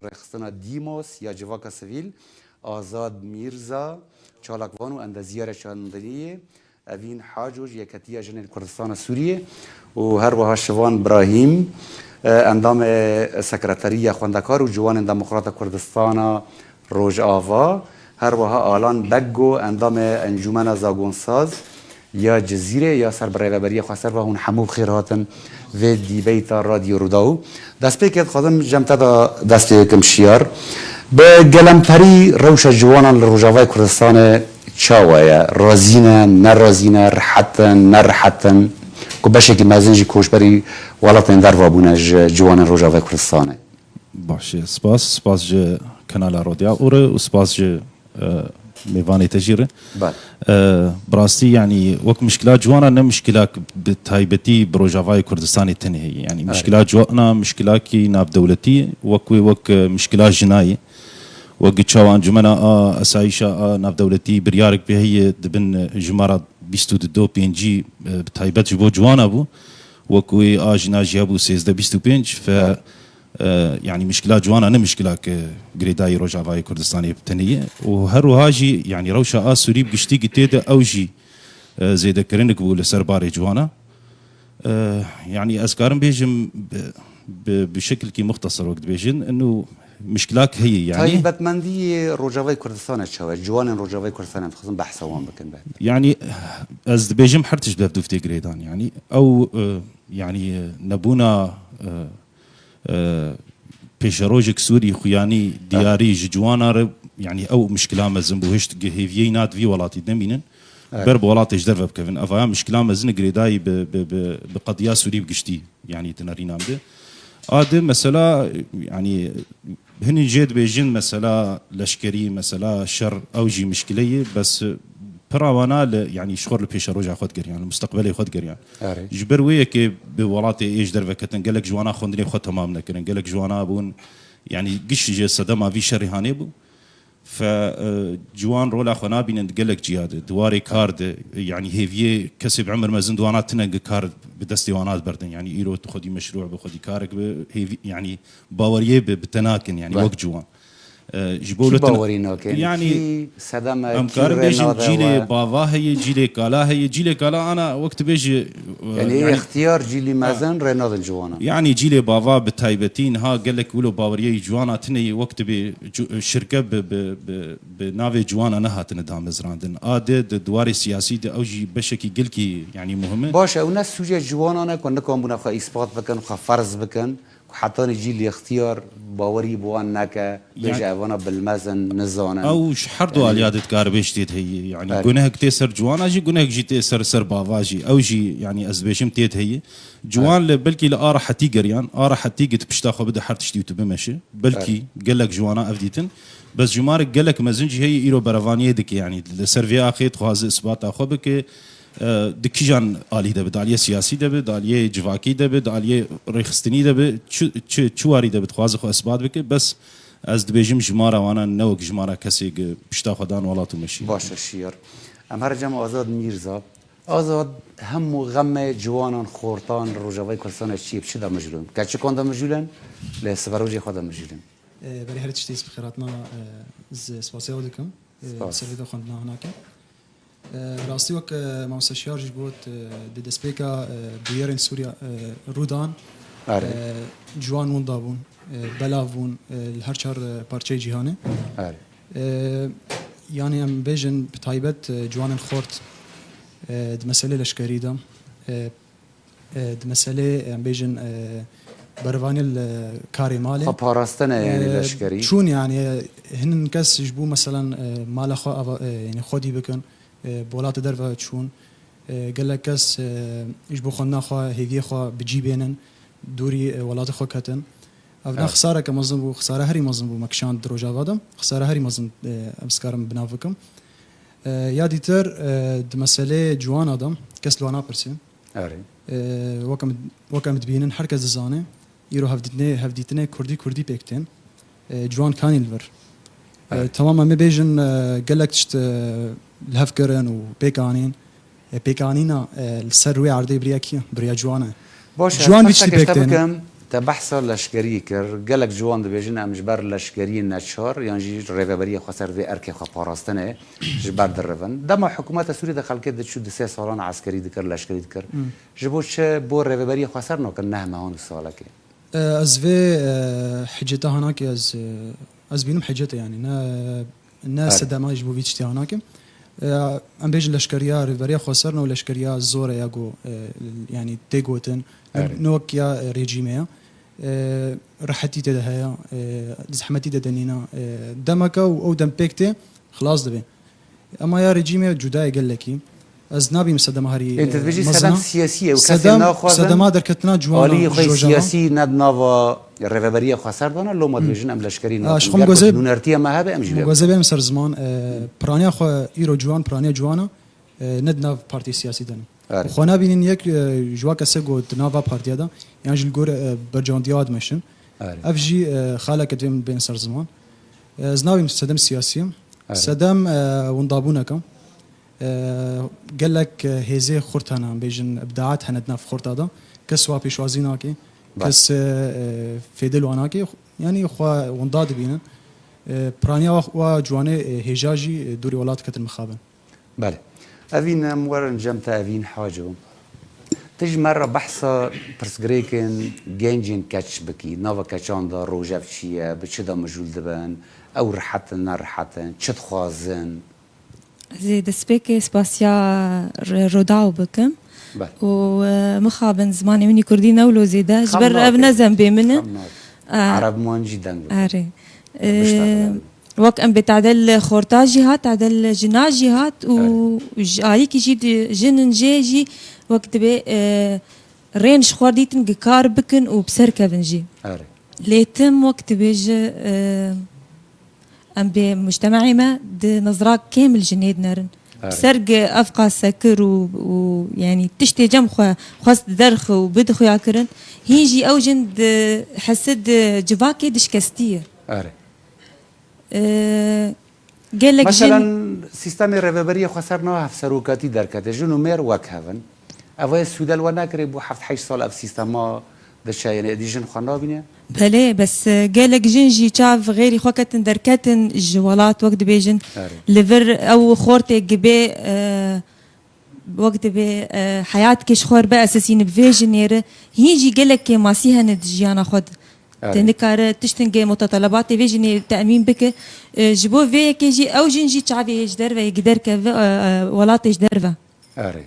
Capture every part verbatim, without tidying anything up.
rêxistina Dîmos ya Civaka Sivîl, Azad Mîrza, çalakvan û endeziyara çandiniyê, Evîn Haco ji Yeketiya Jinên Kurdistana Sûriyê û her wiha Şivan Brahîm, e, endamê Sekreteriya Xwendekar û Ciwanên Demokrata Kurdistana Rojava, her wiha Alan Beggo, endamê Encûmena Zagonsaz ya Cizîrê ya ser bi rêveberiya xweser ve. Hûn hemû bi xêr hatin vê dîbeyta Radyo Rûdaw. Destpêkê dixwazim ji cem te de dest pê bikim Şiyar. Bi gelemperî rewşa ciwanan li Rojavayê Kurdistanê çawa ye? Razî ne, nerazî ne, rihet in, nerihet in? Ku beşekî mezin jî koçberî welatên derve bûne ji ciwanên Rojavayê Kurdistanê. Baş e, spas, spas ji kanala Rodya Ure û spas ji, e, mêvanê te jî re. Bel. E, bi rastî, yanî, wek mişkila ciwana ne mişkilak bi taybetî bi Rojavayê Kurdistanê tenê heye. Yanî, Are. mişkila ciwana mişkilakî navdewletî ye, wek wê wek, e, mişkila jina ye. Wek çawa Encûmena a Esayîşa a Navdewletî biryarek pê heye, di bin, e, jimara bîst û du pêncî, e, bi taybet ji bo ciwana bû. Wek wê a jina jî hebû sêzdeh bîst û pênc, fe, e, yanî mişkila ciwana ne mişkilak girêdayî Rojavayê Kurdistanê bi tenê ye. Û her wiha jî, yanî rewşa a Sûrî bi giştî tê de ew jî, e, zêdekirinik bû li ser barê ciwana. E, yanî ez karim bêjim bi, bi, bi şekilkî muxtesir wek dibêjin, inu mişkilak heye, yanî. Taybetmendiyê Rojavayê Kurdistanê çawa? Ciwanên Rojavayê Kurdistanê dixwazin behsa wan bikin be. Yanî ez dibêjim her tişt bi hevdû tê girêdan, yanî ew, e, yanî, e, nebûna, e, e, pêşerojek Sûrî xuyanî diyarî ji ciwana re, yanî ew mişkila mezin bû, hişt gi hêviyeyî nat vî welatî demînin, Evet. ber bi welatê ji derve bikevin. Evaya mişkila mezin girêdayî bi, bi, bi, bi qediya Sûrî bi giştî, yanî di nerîna min de. A di mesela, yanî hinî jê dibêjin mesela leşkerî, mesela şer, ew jî mişkile ye, bes pira wana li, yanî ji xwe li pêşeroja xwe digeriyan, li musteqbelê xwe digeriyan. Erê. Ji ber wê yekê bi welatê ê ji derve ketin, gelek ji wana xwendinê xwe temam nekirin, gelek ji wana bûn, yanî giş ji sedema vî şerê hanê bû. Fe, e, ciwan rola xwe nabînin di gelek ciya de, di warê kar de, yanî hêviyê kesê bi emir mezin di wana tine gi kar bi destê wana berdin. Yanî îro tu xwedî meşrû bi xwedî karek bi hêvî, yanî baweriyê bi, bi te nakin, yanî Be. wek ciwan. E, ji bo Kî wilo tine bawerî nake? Yanî Kî sedem e, em kî karin rê bêjin nade cîlê we? bava heye, cîlê kala heye, cîlê kala ana wek tu bêjî, e, Yanî yanî ixtiyar cîlî Ha. mezin rê nadin ciwana. Yanî cîlê bava bi taybetî niha gelek wilo baweriyê ciwana tine ye wek tu bê cu-, şirke bi, bi, bi, bi navê ciwana nehatine damezrandin. A di, di diwarê siyasî de ew jî beşekî gilkî, yanî muhim e. Baş e, ew ne sûcê ciwanan e ku nikan bûne xwe îspat bikin, xwe ferz bikin, ku hetanî cîlê ixtiyar bawerî bi wan neke, bêje Yani evana bilmez in, nizanin. Ew ji her du Yani aliya de dikare bêj tê de heye. Yani Belê. gunehek tê ser ciwana jî, gunehek jî tê ser, ser bava jî. Ew jî, yani ez dibêjim tê de heye. Ciwan Evet. li, belkî li a rehetî geriyan, a rehetî gi tu pişta xwe bide her tiştî û tu bimeşe. Belkî Evet. gelek ciwana ev dîtin. Bes jimarek gelek mezin jî heye îro berevaniyê dike, yani li ser vê axê dixwaze isbata xwe bike. E, di kîjan alî de be, di aliyê siyasî de be, di aliyê civakî de be, di aliyê rêxistinî de be, çi, çi, çi warî de be, dixwaze xwe isbat bike. Bes ez dibêjim jimara wana ne wek jimara kesê gi pişta xwe dan welat û meşî. Baş e, Şiyar. Em here cem Azad Mîrza. Azad, hemû xemê ciwanan xortan li Rojavayê Kurdistanê çi ye, bi çi de mijûl in? Keçikan de mijûl in, lê siberojê xwe de mijûl in. E, berî her tiştî ez bi xêr hatina, e, ez spasiya we dikim. E, Spas. Ser vê de xwendina hina kim. E, rastî wek, e, Mamoste Şiyar jî got, e, di destpêka, e, bûyerên Sûriya, e, rû dan, Erê. e, ciwan winda bûn, e, belav bûn, e, li her çar, e, parçeyê cîhanê. Erê. E, yanî em bêjin bi taybet, e, ciwanên xort, e, di meselê leşkerî de, e, e, di meselê, em bêjin, e, berevanî li karê malê. Xwe parastene, yani, E, leşkerî. çûn, yani, hinin kes ji bo, meselan, e, mala xwe ava-, e, yani, xwedî bikin, e, bi welatê derve çûn. E, gelek kes, e, ji bo xwendina xwe, hêviyê xwe bi cî bênin, dûrî, e, welatê xwe ketin. Ev ne Evet. xisareke mezin bû, xisare herî mezin bû, me kişand di Rojava de. Xisare herî mezin, e, em dikarim bi nav bikim. E, ya dîtir, e, di meselê ciwana de kes li wan napirse. Erê. E, wek em, wek em dibînin, her kes dizane, îro hevdîtinê, hevdîtinê kurdî kurdî pêk tên. E, ciwan kanî li vir. E, Evet. Tamam, em ê bêjin, e, gelek tişt, e, li hev kirin û pêk anîn. E, pêkanîna, e, li ser rûyê erdê biriya kî ye? Biriya ciwan e. Baş e, Ciwan ez vî tiştî pek pêk tê ne? bikim. Te behsa leşkeriyê kir. Gelek ciwan dibêjin, em ji ber leşkeriyê neçar yan jî rêveberiya xweser vê erkê xwe parastinê ji ber dirivin. Dema hikûmeta Sûriyê de xelkê diçû du sê salan eskerî dikir, leşkerî dikir. Ji bo çi bo rêveberiya xweser nakin neh mehan û salekê? E, ez vê, e, hiceta hanakê ez, e, ez bînim hicete, yanî ne, ne Erê. sedema ji bo vî tiştî hanake. E, em bêjin leşkeriya rêveberiya xweser ne û leşkeriya zor e ya ku, e, yanî tê gotin. Ne, Erê. ne wek ya, e, rejîmê ya. E, rehetî tê de heye, e, zehmetî tê de nîne. E, demeke û ew dem pêk tê, xilas dibe. Ema ya rejîmê cuda ye gelekî. Ez nabînim sedema herî, Ê, tu dibêjî e, sedem mezin e. siyasî ye û kesê Sedem, naxwazin sedema derketina ciwanan aliyê xwe ji rojava. siyasî ne di nava rêveberiya xweser de ne, loma Hmm. dibêjin em leşkerî Ha, ji nakin. xwe Ger ku mizin. nûnertiya me hebe em jî Ji vê xwe bikin. bêjim ser ziman, e, piraniya xwe îro ciwan, piraniya ciwana, e, ne di nav partiyê siyasî de ne. Erê. Xwe nabînin yek, e, ji wa kesê ku di nava partiya de, yan jî li gor, e, berjewandiya dimeşin. Erê. Ev jî, e, xaleke divê min bên ser ziman. E, ez nabînim sedem siyasî. Erê. Sedem, e, windabûneke. E, gelek, e, hêzê xurt hene, em bêjin, ibdaat hene di nav xurta de. Kes wa pêşwazî nake, Baş. kes, e, e, fêdê li wan nake. Yanî xwe winda dibînin. E, piraniya wa, wa ciwanê, e, hêja jî, e, dûrî welat ketin mixabin. Belê. Evîn, em werin cem te, Evîn Haco. Tu ji me re behsa pirsgirêkên gencên keç bikî. Nava keçan de rojev çi ye? Bi çi de mijûl dibin? Ew rihet in, ne rihet in? Çi dixwazin? Ez ê destpêkê spasiya re-, Rodaw bikim. Belê. Û, e, mixabin zimanê min î kurdî ne wilo zêde. Ji Xem ber ev nake. ne zembê min e. Xem nake. E, Ereb man jî deng bike. Erê. Bişta E, wek em bê tadel xorta jî hat, tadel jina jî hat û Erê. ji alîkî jî di jin in jê jî wek dibê, e, rên ji xwe dîtin gi kar bikin û bi ser kevin jî. Erê. Lê tim wek dibêje, e, em bê mujtemeê me di nizra kêm li jinê dinerin. Erê. Bi ser gi ev qase kir û, û, yanî tiştê cem xwe xwest derxi û bidi xuya kirin, hîn jî ew jin di hesi di civakê dişkestî ye. Erê. Ee, gelek Mesela jin sîstemê rêveberiya xweser niha hevserokatî derkete, jin û mêr wek hev in. Ev ê sûde li we nekirê, bû heft heşt sal ev sîstema diçe, yanî êdî jin xwe nabîne? Belê, bes, e, gelek jin jî çav xêrî xwe ketin derketin ji welat, wek dibêjin. Erê. Li vir ew xortê gibê, e, wek dibê, e, heyateke ji xwe re biesesîne bi vê jinê re, hîn jî gelek kêmasî hene di jiyana xwe de. Erê. Te nikare tiştên ge mutetelebatê vê jinê temîn bike. E, ji bo vê yekê jî ew jin jî çavê yê ji derve yê gi derkeve, e, e, welatê ji derve. Erê.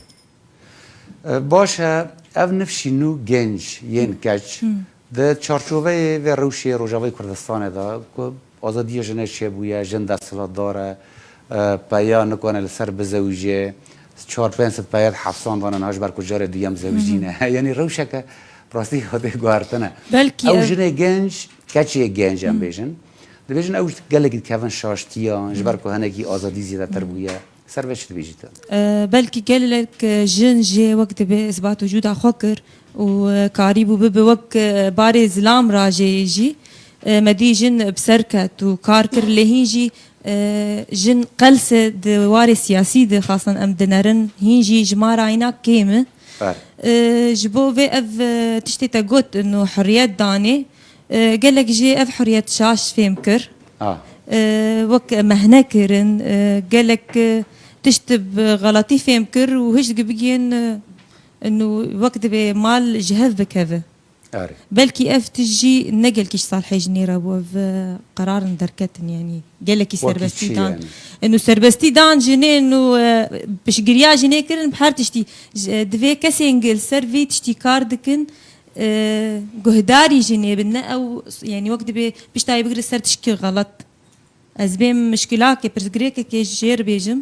E, baş e, ev nifşî nû genc yên keç Hmm. di çarçoveyê vê rewşê Rojavayê Kurdistanê de ku azadiya jinê çêbûye, jin desthilatdar e, e, peya nikane li ser bizewicê, çar pênc sed peya di hepsan de ne, niha ji ber ku carê duyem zewicîne. Yanî rewşeke bi rastî hatê guhertine. Belkî Ew ev jinê genc, keçê genc em Hmm. bêjin. Dibêjin ew gelekî dikevin şaştiyan, ji ber ku hinekî azadî zêdetir bûye. Ser vê çi dibêjî te? E, belkî gelek, e, jin jê wek dibê isbat û cûda xwe kir û, e, karîbû bibe wek, e, barê zilam rajeyê jî. E, me dî jin bi ser ket û kar kir, lê hîn jî, e, jin qelse di warê siyasî de xasan em dinerin, hîn jî jimara îna kêm e. Ber. E, ji bo vê ev, e, tiştê te got, ino huriyet danê, E, gelek jê ev huriyet şaş fêm kir. Ha. E, wek mehne kirin, e, gelek, e, tişt bi xeletî fêm kir û hişt gi bigihên, e, inu wek dibê mal ji hev bikeve. Erê. Belkî ev tişt jî ne gelkî ji salhê jinê re bû, ev, e, qerarin derketin, yanî gelekî Wekî serbestî çi dan. yani? Inu serbestî dan jinê, inu, e, piştgiriya jinê kirin bi her tiştî. Ji, e, divê kesên gi li ser vê tiştî kar dikin, e, guhdarî jinê bin, ne ew, yanî wek dibê piştayê bigire ser tişkî xelet. Ez bêm mişkilakê, pirsgirêkekê jê re bêjim.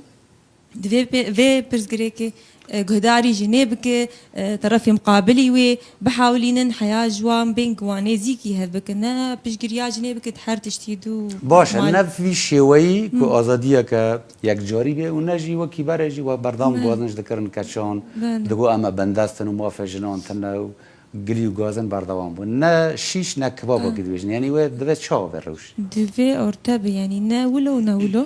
Divê pê-, vê pirsgirêkê, e, guhdarî jinê bike, e, terefê muqabilî wê bihawilînin heya ji wan bên ku wan nêzîkî hev bike, ne piştgiriya jinê bike di her tiştî dû Baş e, mal- ne vî şêweyî ku Hmm. azadiyeke yekcarî be û ne jî wekî berê jî we berdam Ne. guhazin ji dikirin keçan, Belê. digo em e bendest in û mafê jinan tune û gilî û gazin berdewam bûn. Ne şîş ne kebab wekî dibêjin. Yanî wê divê çawa be rewş? Divê orte be, yanî ne wilo û ne wilo.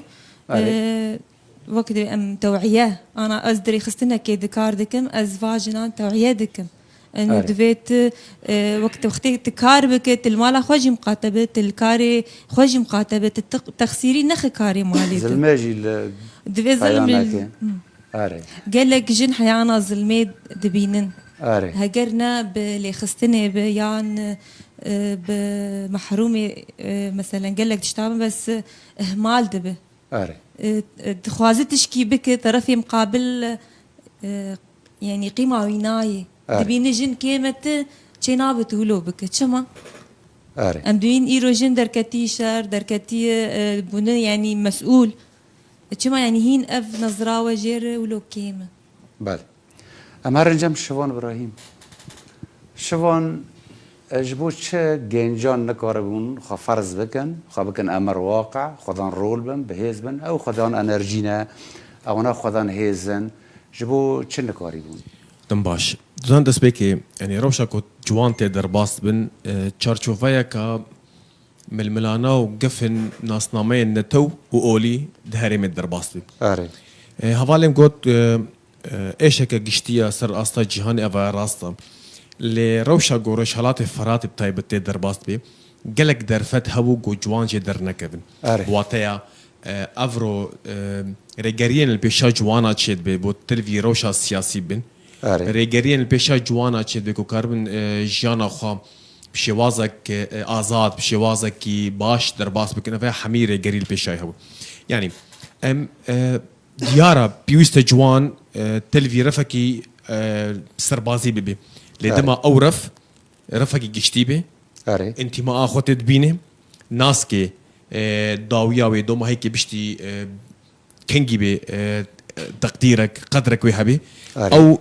Erê. Ee, wek divê em tewiye, ana ez dirêxistinekê di kar dikim, ez va jinan tewiye dikim. Yanî Erê. divê tu, e, wek tu wextê tu kar bike, tu li mala xwe jî miqate be, tu li karê xwe jî miqate be, tu tex-, texsîrî nexe karê malê tu. Zilmê jî li Divê zilm peyaneke. Hı. Erê. Gelek jin heyana zilmê dibînin. Erê. Heger ne bi lêxistinê be yan, e, bi mehrûmê, e, meselen gelek tişta be bes, e, ihmal dibe. Erê. E, e, dixwaze tişkî bike, terefê miqabil, e, yanî qîma wî nayê. Erê. Dibîne jin kêm e, tu çê nabe tu wilo bike. Çima? Erê. Em dibînin îro jin derketî şer, derketiye, e, bûne yanî mesûl. E, çima yanî hîn ev nezra we jê re wilo kêm e? Belê. Em herin cem Şivan Îbrahîm. Şivan, e, ji bo çi gencan nikaribûn xwe ferz bikin, xwe bikin emir waqe, xwedan rol bin, bi hêz bin, ew xwedan enerjî ne, ewana xwedan hêz in, ji bo çi nikarîbûn? Dem baş. Dizan destpêkê, yanî rewşa ku ciwan tê derbas bin, e, çarçoveyeka milmilana û gefin nasnameyên netew û olî di herêmê derbas bî. Erê. E, hevalên got, e, e, êşeke giştî ya ser asta cîhanê, eva rast e. Lê rewşa ku Rojhelatê Feratê bi taybet tê derbas bê, gelek derfet hebû ku ciwan jê dernekevin. Erê. Wateya, e, evro, e, rêgeriyên li pêşa ciwana çêdibe bo tilvî rewşa siyasî bin. Erê. Rêgeriyên li pêşa ciwana çêdibe ku karibin, e, jiyana xwe bi şêwazek, e, azad, bi şêwazekî baş derbas bikin. Ev hemî rêgerî li pêşayê hebû. Yanî em, e, diyar e pêwîst e ciwan, e, tilvî refekî, e, serbazî bibe. Lê Erê. dema ew ref, refekî giştî be, Erê. întîmaa xwe tê dibîne, naskê, e, dawiya wê domahekê biştî, e, kengî bê, e, teqdîrek, qedrek wê hebê. Erê. Ew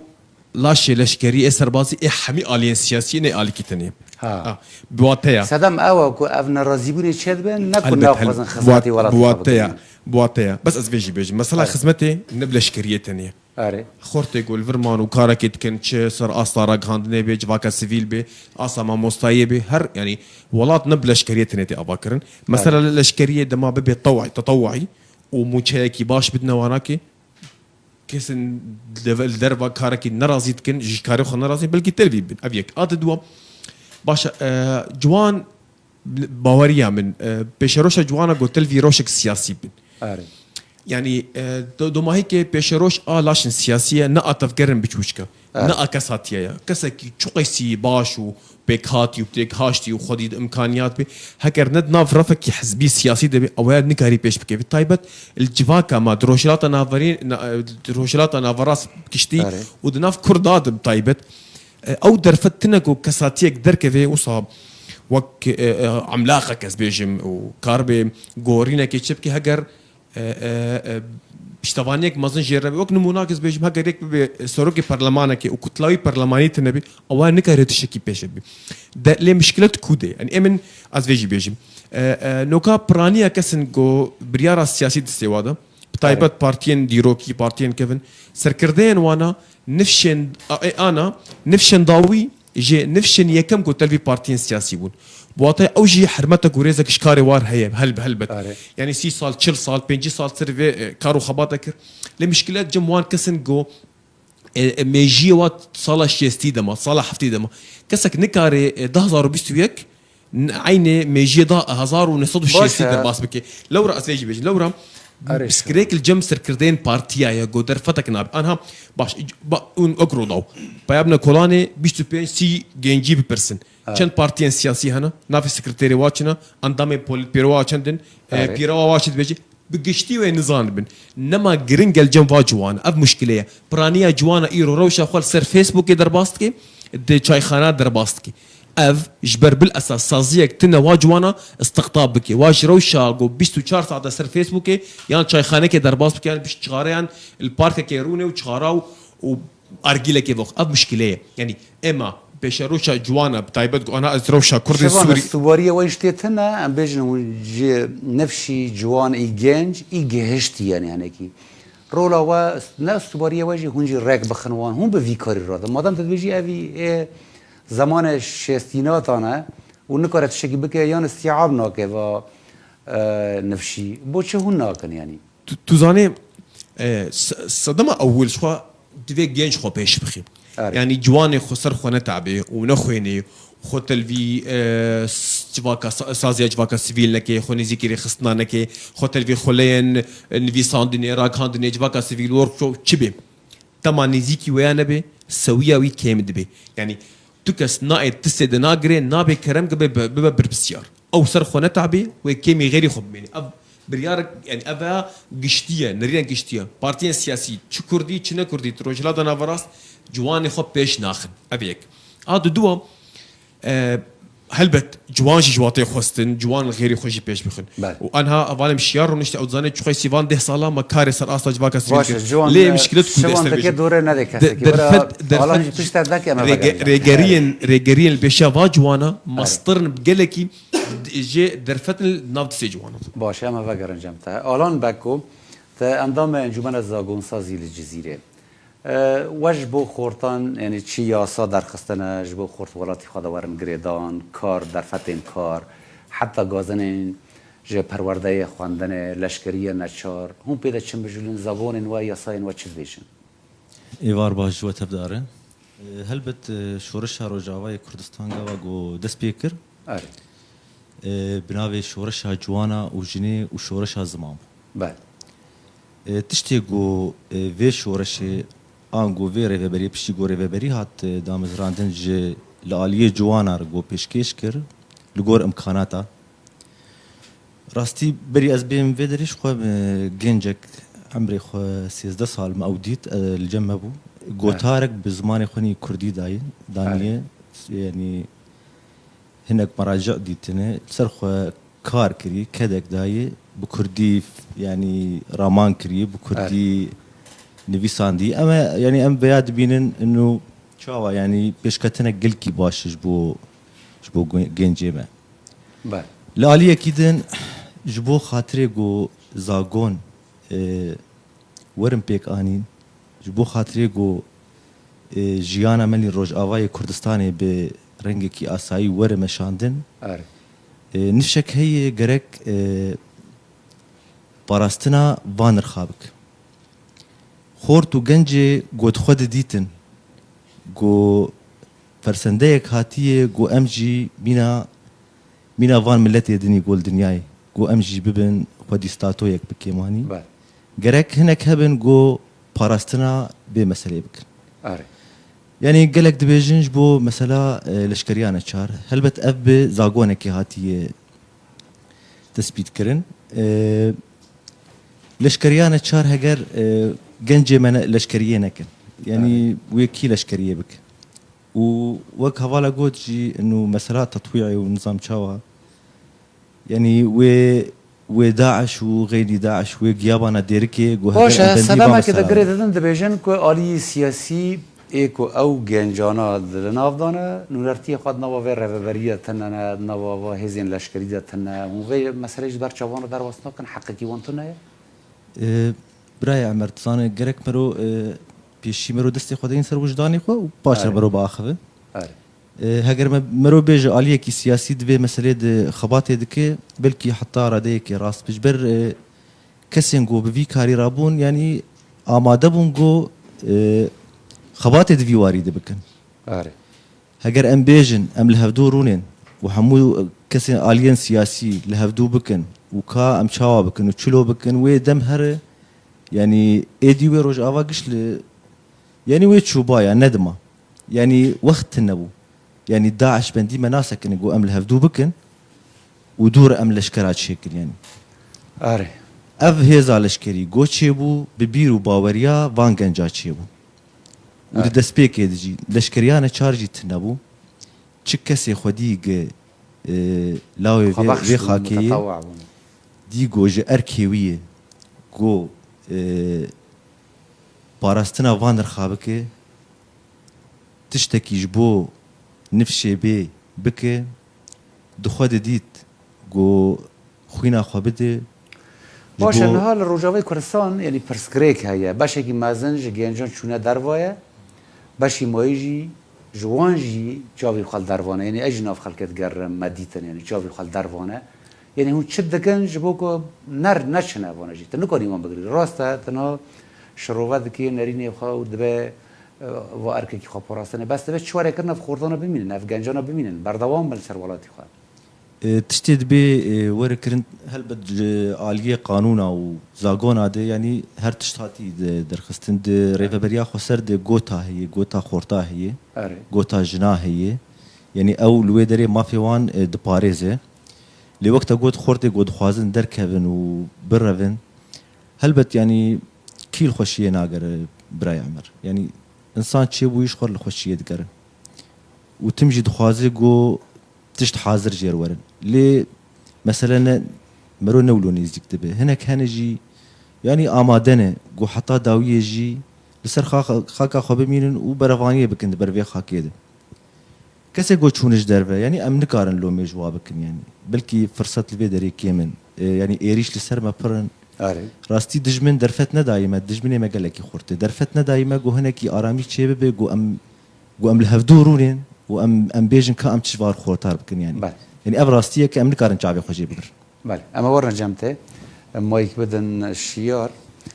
laşê leşkerî ê serbazî ê hemî aliyên siyasî nê alîkî tenê. Ha. Ha, bi wateya. Sedem ew e ku ev nerazîbûnê çêdibe, ne ku Elbet, naxwazin elbet. Xizmetê Bi wat-, welatê bi xwe wateya, bikevin. Bi wateya. Bes ez vê jî bêjim. Mesela Erê. xizmetê ne bi leşkeriyê tenê. Erê. Xortê ku li vir man û karekê dikin, çi ser asta ragihandinê bê, civaka sivîl bê, asta mamostayê bê, her, yanî welat ne bi leşkeriyê tenê tê avakirin. Mesela Erê. leşkeriyê dema bibe teway, tetewayî û mûçeyekî baş bidine wanakê, kesên li, li derva karekî nerazî dikin, ji karê xwe nerazî, belkî telvî bin. Ev yek. A di dua, baş e, ciwan, baweriya min, e, pêşeroşa ciwana gotel vî rewşek siyasî bin. Erê. Yanî, e, do-, domahîkê pêşeroş a laşên siyasî ye, ne a tevgerin biçûçke, Erê. ne a kesatiye ye. Kesekî çiqasî baş û pêkhatî û têkhaştî û xwedî di imkaniyat bê, heger ne di nav refekî hizbî siyasî de bê, ew ya nikarî pêş bikeve. Taybet li civaka me, di Rojhilata Naverîn, na-, di Rojhilata Naverast giştî Erê. û di nav Kurda de bi taybet, e, ew derfet tine ku kesatiyek derkeve, wisa wek, e, e, emlaqek ez bêjim û kar bê gorînekê çi bike, heger, e, e, e, piştevaniyek mezin jê re be. Wek nimûnak ez bêjim, heger yek bibe serokê perlemanekê û kutlawî perlemanî tine bî, ew nikare tiştekî pêş bî. De, lê mişkilet ku de? Yanî ê min, ez vê jî bêjim. E, e, noka piraniya kesin ku biryara siyasî distê wa de, bi taybet Erê. partiyên dîrokî, partiyên kevin, serkirdeyên wana nifşên, a, e, ana, nifşên dawî ji nifşên yekem ku telvî partiyên siyasî bûn. Bi wateyê ew jî hermetek û rêzek ji karê war heye, hel-, helbet. Erê. Yanî sî sal, çil sal, pêncî sal ser vê, e, kar û xebata kir. Lê mişkilet cem wan kesin ku, e, e, mêjiyê wa sala şêstî de ma, sala heftê de ma. Kesek nikare, e, du hazar û bîst û yek n-, eynê mêjiyê da hezar û neh sed û şêstî Baş e. derbas bike. Lewra ez vê jî bêjim. Lewra Erê, pirsgirêk li cem serkirdeyên partiya ye, ku derfetek nabe. Anha, baş, ba, ûn wek Rûdaw. Peya bine kolanê bîst û pênc sî gencî bipirsin. Evet. Çend partiyên siyasî hene? Navê sekreterê wa çi ne? Endamên polîtbîrowa çend in? E, Erê. pîrewa wa çi dibêje? Bi giştî wê nizanibin. Nema giring gel cem va ciwan. Ev muşkile ye. Piraniya ciwana îro rewşa xwe li ser Facebookê derbas dike, di çayxana derbas dike. Ev ji ber bil esas saziyek tune wa ciwana istiqtab bike. Wa ji rewşa ku bîst û çar saet ser Facebookê yan çayxanekê derbas bike, yan bi çixareyan li parkekê rûne û çixara û, û argîlekê vox. Ev muşkile ye. Yanî ema pêşerojka ciwana, bi taybet ku ana ez rewşa Kurdê Şevan, Sûrî. Stûbariyê we îştê tune, em bêjin hûn ji nifşî ciwan î genc, î gihiştî, yanî hinekî. Rola we, ne stûbariyê we jî hûn jî rêk bixin wan, hûn bi vî karî radin. Madem tu dibêjî evî ê zemanê şêstînatan e û nikare tiştekî bike, yan îstîab nake va, e, nifşî, bo çi hûn nakin, yanî? Tu, tu zanî, e, se-, sedema ewil ji xwe Divê genç xwe pêş bixî. Erê. Yanî ciwanê xwe ser xwe netabê û nexwênê, xwe telvî, e, s-, civaka sa-, saziya civaka sivîl neke, xwe nêzîkî rêxistina neke, xwe telvî xuleyên, e, nivîsandinê, raghandinê, civaka sivîl, workshop, çi bê. Dema nêzîkî wêya nebe, sewiya wî kêm dibe. Yanî tu kes naê tisê de nagirê, nabe kerem ke bibe, bibe berpirsiyar. Ew ser xwe netabê, wê kêmî xêrî xwe bimêne. Ev biryarek, yanî ev a giştî ye, nerînek giştî ye. Partiyên siyasî, çi kurdî, çi ne kurdî, di Rojhilata Naverast ciwanê xwe pêş naxin. Ev yek. A duduwa, e, helbet ciwan jî ji watê xwestin, ciwan li xêrî xwe jî pêş bixin. Belê. Û anha hevalê min şiyar rûnişte, ew dizane çi xwesî van deh sala me karê ser asta civaka sivîl Baş e, kir. Ciwan, Lê e, emirşkilet ku şivan dest dike dibêjin. Dorê nedê De-, kesekî. Bira derfet, derfet, Alan jî pişt derdak em Reger-, vegerin. Regeriyên, regeriyên li pêşiya va ciwana Erê. Mestir in gelekî jê derfetin li nav distê ciwanan. Baş e, em vegerin cem te. Alan Beko, te endamê Encûmena Zagonsazî li Cizîrê. E, we ji bo xortan, yanî çi yasa derxistine, ji bo xort welatî xwe de werin girêdan, kar, derfetên kar, heta gazinên ji perwerdeyê xwendinê, leşkeriyê neçar, hûn pê de çi mijûlin, zagonên we, yasayên we çi dibêjin? Êvar baş ji we tevdar e. E, helbet, e, şoreşa Rojavayê Kurdistan gava ku dest pê kir, Erê. e, bi navê şoreşa ciwana û jinê û şoreşa ziman bû. Belê. E, tiştê ku, e, vê şoreşê an ku vê rêveberiyê, piştî ku rêveberî hat, e, damezrandin ji li aliyê ciwana re ku pêşkêş kir, li gor imkanata. Rastî berî ez bêm vê derê ji xwe, e, gencek emrê xwe sêzdeh sal me ew dît, e, li cem me bû. Gotarek bi zimanê xwe nî kurdî dayî, daniye, Erê. yanî hinek meraci'ê dîtine, ser xwe kar kirî, kedek dayî, bi kurdî, yanî raman kirî, bi kurdî Erê. nivîsandî. Em e, yanî em vêya dibînin, inu çawa, yanî pêşketinek gelkî baş e ji bo, ji bo gu-, gencê me. Belê. Li aliyekî din ji bo xatirê ku zagon, e, werin pêk anîn, ji bo xatirê ku, e, jiyana me li Rojavayê Kurdistanê bi rengekî asayî were meşandin, Erê. e, nifşek heye gerek, e, parastina van nirxa bike. Xort û gencê ku di xwe de dîtin ku fersendeyek hatiye ku em jî mîna, mîna van miletê din î ku li dinyayê, ku em jî bibin xwedî statoyek bi kêmanî. Belê. Gerek hinek hebin ku parastina vê meseleyê bikin. Erê. Yanî gelek dibêjin ji bo mesela, e, leşkeriya neçar. Helbet ev bi zagonekê hatiye tespît kirin. E, leşkeriya neçar heger, e, gencê me ne, leşkeriyê nekin. Yanî Erê. wê kî leşkeriyê bike? Û wek hevala got jî, inu mesela tetwî'ê û nizam çawa? Yanî wê, wê DAIŞ û xeyrî DAIŞ, wê giyabana dêrikê ku Baş heger e, em bendî va sedemeke de mesela girê didin, dibêjin ku aliyî siyasî ê ku ew gencana di nav dane, nûnertiyê xwe di nava vê rêveberiye tune ne, di nava va hêzên leşkerî de tune. Hûn vê meseleyê ji ber çavan re derbas nakin, heqekî wan tune ye? E, Birayê Emer, dizane gerek mero, e, pêşî mero destê xwe deyên ser wijdanê xwe û paşre Erê. mero biaxive. Erê. E, heger me, mero bêje aliyekî siyasî di vê meselê de xebatê dike, belkî heta radeyekê rast be. Ji ber, e, kesên ku bi vî karî rabûn, yanî amade bûn ku, e, xebatê di vî warî de bikin. Erê. Heger em bêjin, em li hevdû rûnên û hemû kesên aliyên siyasî li hevdû bikin û ka em çawa bikin û çilo bikin, wê dem here, yanî êdî wê Rojava giş li, yanî wê çûbaya nedima. Yanî wext tune bû. Yanî DAIŞ bendî me nasekine ku em li hevdû bikin û dû re em leşkera çêkin, yanî. Erê. Ev hêza leşkerî ku çêbû, bi bîr û baweriya van genca çêbû. Û di Erê. destpêkê de jî leşkeriya neçar jî tune bû. Çi kesê xwedî gi, e, lawê vê, Xwebexş vê bûn, xakê ye, mutetewa bûn. Dî ku ji erkê wî ye, ku, e, parastina van nirxa bike, tiştekî ji bo nifşê bê bike, di xwe de dît ku xwîna xwe bide. Ji Baş e, bo niha li Rojavayê Kurdistan, yanî pirsgirêk heye. Beşekî mezin ji gencan çûne derve ye. Beşî mayî jî ji wan jî çavê xwe li derve ne. Yanî ez jî nav xelkê digerim, me dîtin, yanî çavê xwe li derve ne. Yanî hûn çi dikin ji bo ku ner neçine vana jî? Tu nikarî wan bigirî. Rast e, tu niha Şirove dike nerînê xwe û dibe, e, va erkekî xwe parastinê. Bes dibe çi were kirin ev xortana bimînin, ev gencana bimînin, berdewam bin li ser welatî xwe. E, tiştê dibê, e, were kirin helbet ji aliyê qanûna û zagona de, yanî her tişt hatî de derxistin. Di rêveberiya xweser de gota heye, gota xorta heye, Erê. gota jina heye. Yanî ew li wê derê mafê wan, e, diparêze. Lê wek te got xortê ku dixwazin derkevin û birevin, helbet yanî kî li xweşiyê nagere birayê Emer. Yanî insan çêbûyî ji xwe li xweşiyê digere. Û tim jî dixwaze ku tişt hazir jêr werin. Lê mesele ne mero ne wilo nêzîk dibe. Hinek hene jî yanî amade ne ku heta dawiyê jî li ser xa-, xaka xwe bimînin û berevaniyê bikin di ber vê xakê de. Kesê ku çûne ji derve, yanî em nikarin lomê ji wa bikin, yanî belkî firset li vê derê kêm in. E, yanî êrîş li ser me pir in. Erê. Rastî dijmin derfet nedayî me, dijminê me gelekî xurt e. Derfet nedayî me ku hinekî aramî çê bibe, ku em, ku em li hevdû rûnên û em, em bêjin ka em çi ji van xortar bikin, yanî. Belê. Yanî ev rastî ye ke em nikarin çavê xwe jê bigirin. Belê, em ê werin cem te, em mayk bidin Şiyar.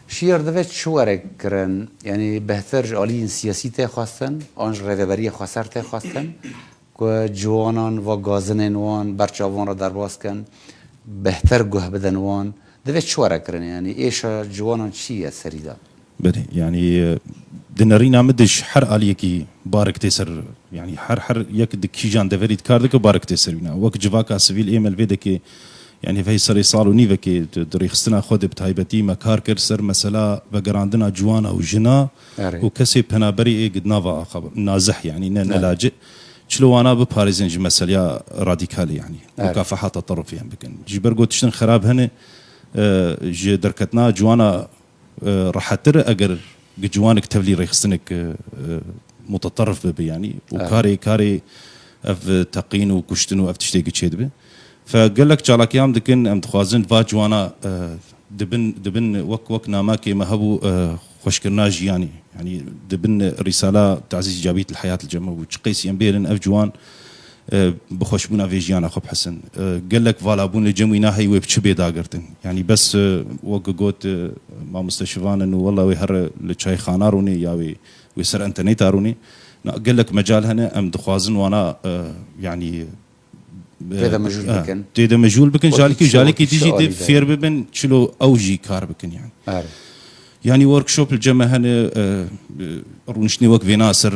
Şiyar, divê çi were kirin? Yanî bêhtir ji aliyên siyasî tê xwestin, an ji rêveberiyê xweser tê xwestin, ku ciwanan va gazinên wan ber çavan re derbas kin, bêhtir guh bidin wan. Divê çi were kirin? Yanî êşa ciwanan çi ye serî de? Belê, yanî, e, di nerîna min de ji her aliyekî barik tê ser, yanî her, her yek di kîjan deverî di kar dike, barik tê ser wîna. Wek civaka sivîl ê me li vê dekê, yanî vê serê sal û nîvekê di, di rêxistina xwe de bi taybetî me kar kir ser mesela vegerandina ciwana û jina Erê. û kesê penaberê ê di nava axa nazih, yanî ne, ne Erê. laci. Çilo wana biparêzin ji meseleya radîkalê, yanî Erê. mukafahata terefî em bikin. Ji ber ku tiştin xerab hene, e, ji derketina ciwana e, rehettir e eger gi ciwanek tevlî rêxistinek, e, e, muteterif bibe, yanî, û Evet. karê, karê ev, e, teqîn û kuştin û ev tiştê gi çêdibe. Fe gelek çalakiyan dikin, em dixwazin va ciwana, e, dibin, dibin wek, wek namekê me hebû, e, xweşkirina jiyanê. Yanî, dibin rîsala Tazîz Cabît li heyat li cem me bû. Çi qeysî em bêrin ev ciwan, e, bi xweşbûna vê jiyana xwe bihesin. E, gelek valabûn li cem wî naheyî wê bi çi bê dagirtin. Yanî bes, e, wek got, e, mamoste Şivan in û wela wê here li çayxana rûnê ya wê, wê ser enterneta rûnê. Na, gelek mecal hene em dixwazin wana, e, yanî, e, Tê de mejûl e, bikin. tê de mejûl bikin. Wekî Jalekî, çi, jalekî wekî dijî çi dê alî de? fêr bibin çilo ew jî kar bikin yanî. Erê. Yanî workshop li cem me hene, e, e, rûniştinê wek vêna ser,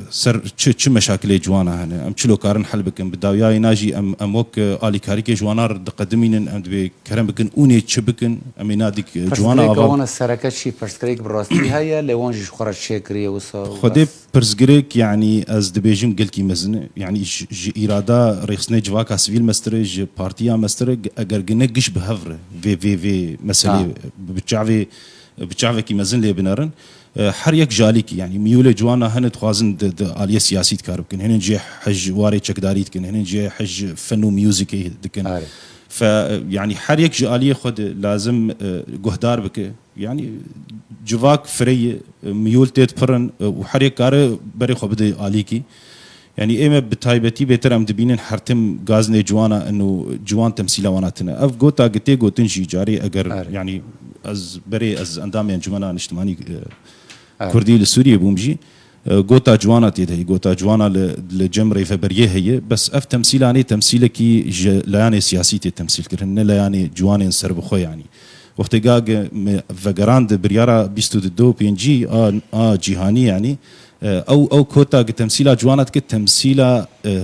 ser çi, çi meşakilê ciwana hene. Em çilo karin hel bikin. Bi dawiyayê na jî em, em wek, e, alîkarîkê ji wana re diqedimînin, em divê kerem bikin, ûnê çi bikin, em ê nadik, e, ciwana Pirsgirêka ava wana sereke çi? Pirsgirêk bi rastî heye, lê wan jî ji xwe re çêkiriye wisa Xwedê bes. pirsgirêk, yanî ez dibêjim gelkî mezin e. Yanî ji, ji îrada rêxistinê civaka sivîl mestir e, ji partiya mestir e, eger gine giş bi hev re vê, vê, vê meselê Ha. bi çavê bi çavekî mezin lê binerin. E, her yek ji alîkî, yanî miyûlê ciwana hene dixwazin di, di aliyê siyasî de kar bikin. Hinên cihê hij warê çekdarî dikin, hinên cihê hij fen û muzîkê dikin. Erê. Fe, e, yanî her yek ji aliyê xwe de lazim, e, guhdar bike. Yanî civak fireyî, e, miyûl tê dipirin, e, û her yek kare berê xwe bide alîkî. Yanî ê me bi taybetî bêtir em dibînin her tim gazinê ciwana in û ciwan temsîla wana tine. Ev gota gi tê gotin jî carê eger, Erê. yanî ez berê ez endamê Encumena Niştimanî, e, Erê. Kurdî li Sûriyê bûm jî, e, gota ciwana tê de heye, gota ciwana li, li cem rêveberiyê heye. Bes ev temsîlanê temsîlekî ji layanê siyasî tê temsîl kirin, ne layanê ciwanên serbixwe yanî. Wextê ga gi me vegerand biryara bîst û du û pêncî a, a cîhanî yanî, E, ew, ew kota gi temsîla ciwana dike, temsîla, e,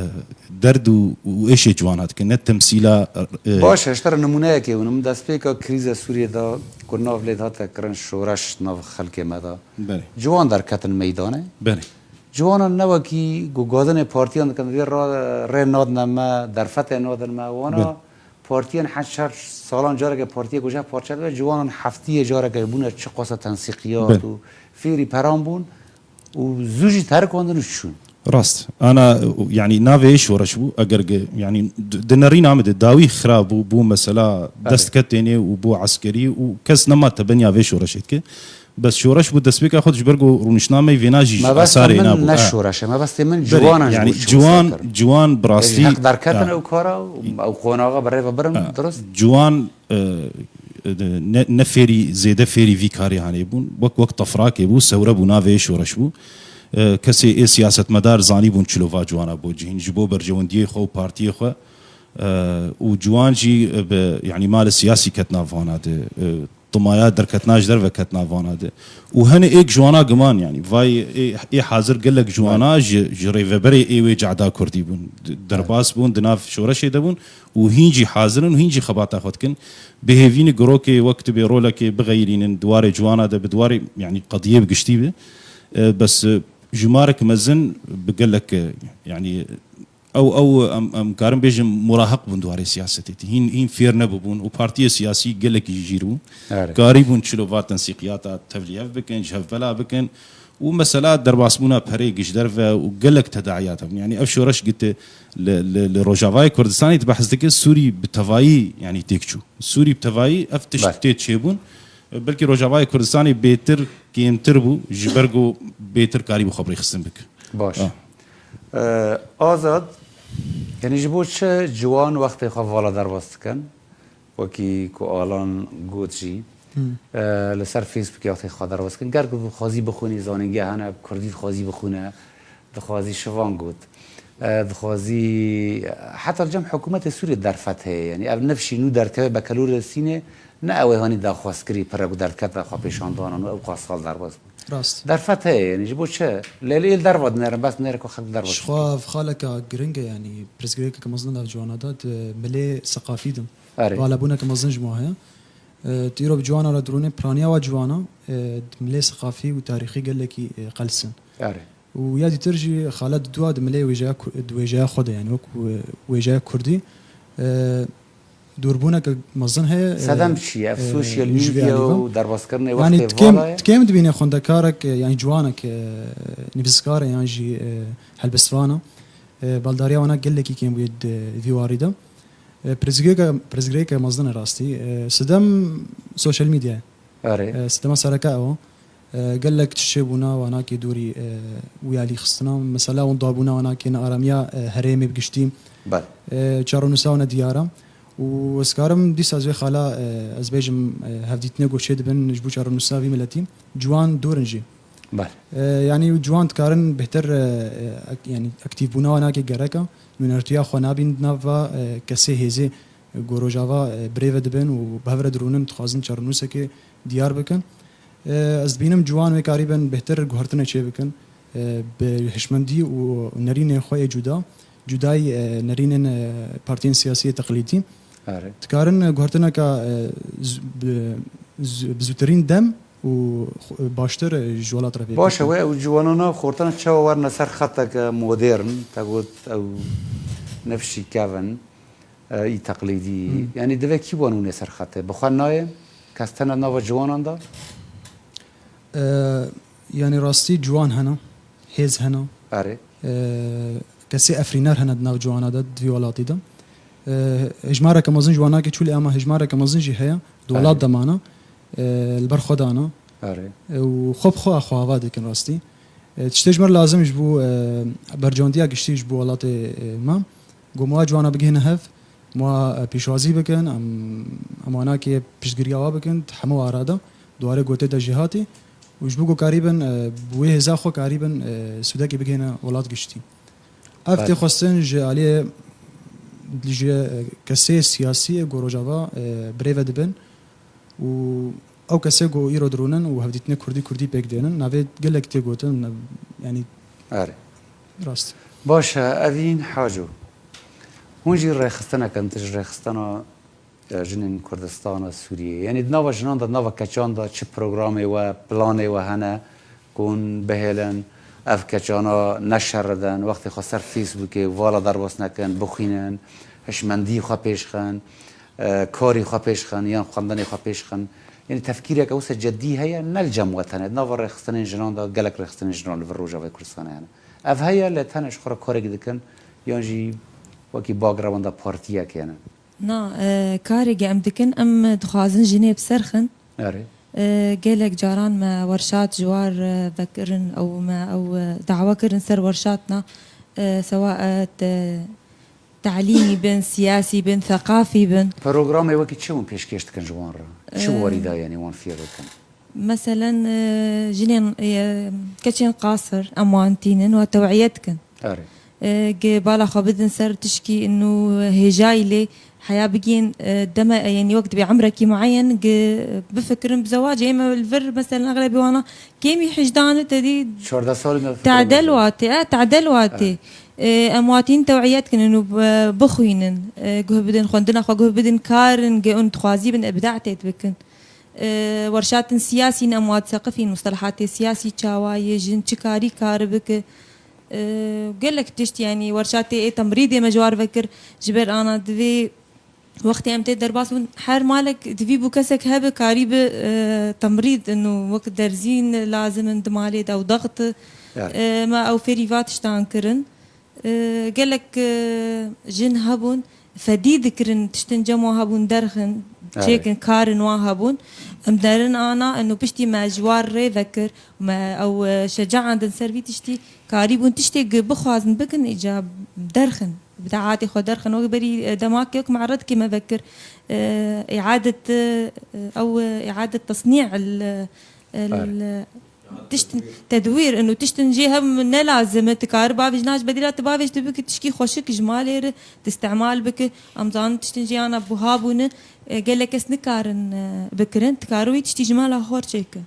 derd û, û êşê ciwana dike, ne temsîla, e, Baş e, ji te re nimûneyekê bînim. Destpêka krîza Sûriyê de ku nav lê dihate kirin şoreş nav xelkê me de. Belê. Ciwan derketin meydanê. Belê. Ciwanan ne wekî ku gazinê partiyan dikin, vê ra-, rê nadine me, derfetê nadin me. Wana Belê. partiyên heşt şer salan careke partiyê ku ji hev parçe dibe, ciwanan heftiyê careke bûne çi qasa tensîqiyat Belê. û fêrî peran bûn. û zû jî terikandin û çûn. Rast. Ana, yanî navê şoreş bû, eger ge-, yanî d-, di nerîna min de dawî xira bû, bû mesela Erê. dest ketênê û bû eskerî û kes nema tebenya vê şoreşê dike. Bes şoreş bû destpêka xwe ji ber ku rûniştnameyê vêna jî ji Mebesta esarê min nabû. ne Ha. şoreş e, mebestê min Berê, ciwanan ji yanî bo çi ciwan, wisa kirin. ciwan bi Ê rastî, heq derketin ha. ew kara, ew qonaxa bi rê ve birin, Ha. dirust? Ciwan, e, ne, ne fêrî, zêde fêrî vî karê hanê bûn. Wek, wek tefrakê bû, sewre bû, navê şoreş bû. E, kesê ê siyasetmedar zanîbûn çilo va ciwana bo cihîn. Ji bo berjewendiyê xwe û partiyê xwe, e, û ciwan jî, e, bi, yanî mala siyasî ket nav vana de. E, Timaya derketina ji derve ket nav vana de. Û hene êk ji wana giman, yanî vay ê, ê hazir gelek ji wana ji, ji rêveberê ê wê cehda kurdî bûn. D-, derbas bûn, di nav şoreşê de bûn û hîn jî hazir in û hîn jî xebata xwe dikin. Bi hêvî ne girokê wek tu bê rolekê bixeyirînin di warê ciwana de, bi di warê, yanî qediyê bi giştî be. E, bes, e, jimarek mezin bi gelek, e, yanî ew, ew, em, em karin bêjin murahiq bûn di warê siyasetê de. Hîn, hîn fêr nebûbûn û partiyê siyasî gelekî jî jîr bûn. Erê. Karîbûn çilo va tensîqiyata tevlîhev bikin, ji hev bela bikin. Û mesela derbasbûna perê ji derve û gelek tedahiyat hebûn. Yanî ev şoreş gite li, li, li Rojavayê Kurdistanê tu behs dike, Sûrî bi tevayî, yanî têk çû. Sûrî bi tevayî ev tişt Belê. tê çêbûn. Belkî Rojavayê Kurdistanê bêtir, kêmtir bû, ji ber ku bêtir karîbû xwe bi rêxistin bike. Baş. Ah. Ee, Azad, yanî ji bo çi ciwan wextê xwe vala derbas dikin? Wekî ku Alan got jî, Hmm. e, li ser Facebookê wextê xwe derbas dikin. Ger ku dixwazî bixwînî, zanîngeha hene, bi kurdî dixwazî bixwîne, dixwazî şivan got. E, dixwazî, heta li cem hikûmetê Sûriyê derfet heye. Yanî ev nifşî nû derkeve be kelûrê sînê, ne ew ê hanî daxwazkirî pire ku derkete xwe pêşandanan û ew qas sal derbas bû. Rast. Derfet heye, yanî ji bo çi? Lê li derva dinêrin, bes dinêre ku xelk derva Ji xwe ev xaleka giring e, yanî pirsgirêkeke mezin e di ciwana de, di milê seqafî de. Erê. Valebûneke mezin ji me heye. E, tu îro bi ciwana re dirûnê, piraniya wa ciwana, e, di milê seqafî û tarîxî gelekî, e, qels in. Erê. Û ya dîtir jî xale diduwa di milê wêjeya ku-, di wêjeya xwe de, yanî wek wê-, wêjeya kurdî, e, dûrbûneke mezin heye, e, Sedem çi ye? Ev e, social ji vê media alî ve. û derbazkirinê Yanî wextê tu kêm, vala ye? tu kêm dibîne xwendekarek, e, yanî ciwanek, e, nivîskar e yan jî, e, helbestvan e. E, baldariya wana gelekî kêm bûye di vî warî de. E, pirsgirêke, pirsgirêke mezin e rastî. E, sedem social media ye. Erê. E, sedema sereke ew e. E, gelek tişt çêbûna, wanakê dûrî, e, wî alî xistina. Mesela, wendabûna wanakê nearamiya, e, herêmê bi giştî. Bel. E, çarenûsa wana diyar e. Û ez karim dîsa ez vê xala, e, ez bêjim, e, hevdîtinê ku çêdibin ji bo çarenûsa vî miletî, ciwan dûr in jî. Bel. E, yanî ciwan dikarin bêhtir, e, e, ek-, yanî aktîfbûna wanakê gerek e. Nûnertiya xwe nabîn di nav va, e, kesê hêzê, e, ku Rojava, e, bi rê ve dibin û bi hev re dirûnin, dixwazin çarenûsekê diyar bikin. E, ez dibînim ciwan wê karîbin bêhtir guhertinê çêbikin, e, bi hişmendî û nerînên xwe yê cuda, cudayî, e, nerînên, e, partiyên siyasî yê teqlîdî. Erê. Dikarin, e, guhertineke, e, z-, bi, z-, bi zûtirîn dem û xu-, baştir, e, ji welat re pê Baş e, bikin. Wê ew ciwanana xortana çawa werine ser xeteke modern, te got ew nifşî kevin, e, î teqlîdî. Hmm. Yanî divê kî wan wîne ser xetê? Bi xwe nayê? Kes tene nava ciwanan de? E, yanî rastî ciwan hene, hêz hene. Erê. E, kesê efrîner hene di nav ciwana de, di vî welatî de. E, hejmareke mezin ji wanakê çû lê ama hejmareke mezin jî heye, di welat Erê. de mane, e, li ber xwe dane. Erê. E, û xwe bi xwe xwe ava dikin rastî. E, tiştê ji me re lazim ji bo, e, berjewendiya giştî ji bo welatê, e, me. Ku me wa ciwana bigihîne hev, me wa, e, pêşwazî bikin, em, em wanakê piştgiriya wa bikin, di hemû ara de, di warê gotê de jî hatî. Û ji bo ku karîbin, e, bi wê hêza xwe karîbin, e, sûdekê bigihîne welat giştî. Ev Bel. tê xwestin ji aliyê, ji, e, kesê siyasî ku Rojava, e, bi rê ve dibin. Û ew kesê ku îro dirûnin û hevdîtinê kurdî kurdî pêk dênin, navê gelek tê gotin, ne, yanî Erê. rast. Baş e, Evîn Haco. Hûn jî rêxistinek in, tu ji rêxistina, e, jinên Kurdistana Sûriyê. Yanî di nava jinan de, di nava keçan de çi programê we, planê we hene? Ku hûn bihêlin, ev keçana neşeridin, wextê xwe ser Facebookê vala derbas nekin, bixwînin, hişmendî xwe pêş xin, e, karî xwe pêş xin, yan xwendinê xwe pêş xin. Yanî tefkîreke wisa cedî heye, ne li cem we tenê, di nava rêxistinên jinan de gelek rêxistinên jinan li vir Rojavayê Kurdistanê hene. Ev heye, lê tenê ji xwe re karek dikin, yan jî wekî backgrounda partiyekê ne? Na, e, karê ge em dikin, em dixwazin jinê bi ser xin. Erê. E, gelek caran me werşat ji war, e, vekirin, ew me, ew, e, dawa kirin ser werşatna, e, sewa, e, te-, telîmî bin, siyasî bin, seqafî bin. Programê wekî çi hûn pêşkêş dikin ji wan re? Çi Ee, warî da, yanî wan fêr dikin? Meselen, e, jinên, e, keçên qasir em wan tînin û tewiyet dikin. Erê. E, gi bala xwe bidin ser tişkî inu hêjayî lê heya bigihên, e, deme, e, yanî wek dibê emrekî mueyen gi bifikirin bi zewacê. Ême li vir, meselen, exlebê wana kêmî hijdan e, te dî Çardeh salî me fikirim tadel bû. Watê, e, tadel watê. Evet. E, em watîn tewiyet kinin û, e, bixwînin, e, guh bidin, xwendina xwe guh bidin, karin gi un dixwazî bin, îbda têt bikin. E, werşatên siyasî ne em wat seqifîn, mustelehatê siyasî çawa ye, jin çi karî kari bike. E, gelek tişt, yanî werşatê ê temrîdê me ji war vekir, ji ber ana divê wextê em tê derbas bûn, her malek divî bû kesek hebe karî bi, e, temrîd û wek derzîn lazim in di malê de ew dexti. Evet. E, me ew fêrî va tiştan kirin. E, gelek, e, jin hebûn, fedî dikirin, tiştin cem wan hebûn derxin, Evet. çêkin karin wan hebûn. Em derin ana, eno piştî me ji war rê vekir, me ew, e, şecaandin ser vî tiştî, karî bûn tiştê gi bixwazin bikin, îca derxin. Bi dehatê xwe derxin. Wek berî, e, demakê wek me erdkê me vekir, e, îadet, e, ew, e, îadet tesnî el, el, Are. Tiştin tedwîr, inu tiştin jê hem ne lazim e, tu kari bavêj, naş bedîla tu bavêj, tu bikî tişkî xweşik ji malê re, tu îstemal bikî. Em zanin tiştin jê ana buha bûne, e, gelek kes nikarin, e, bikirin, tu kari wî tiştî ji mala xwe re çêke.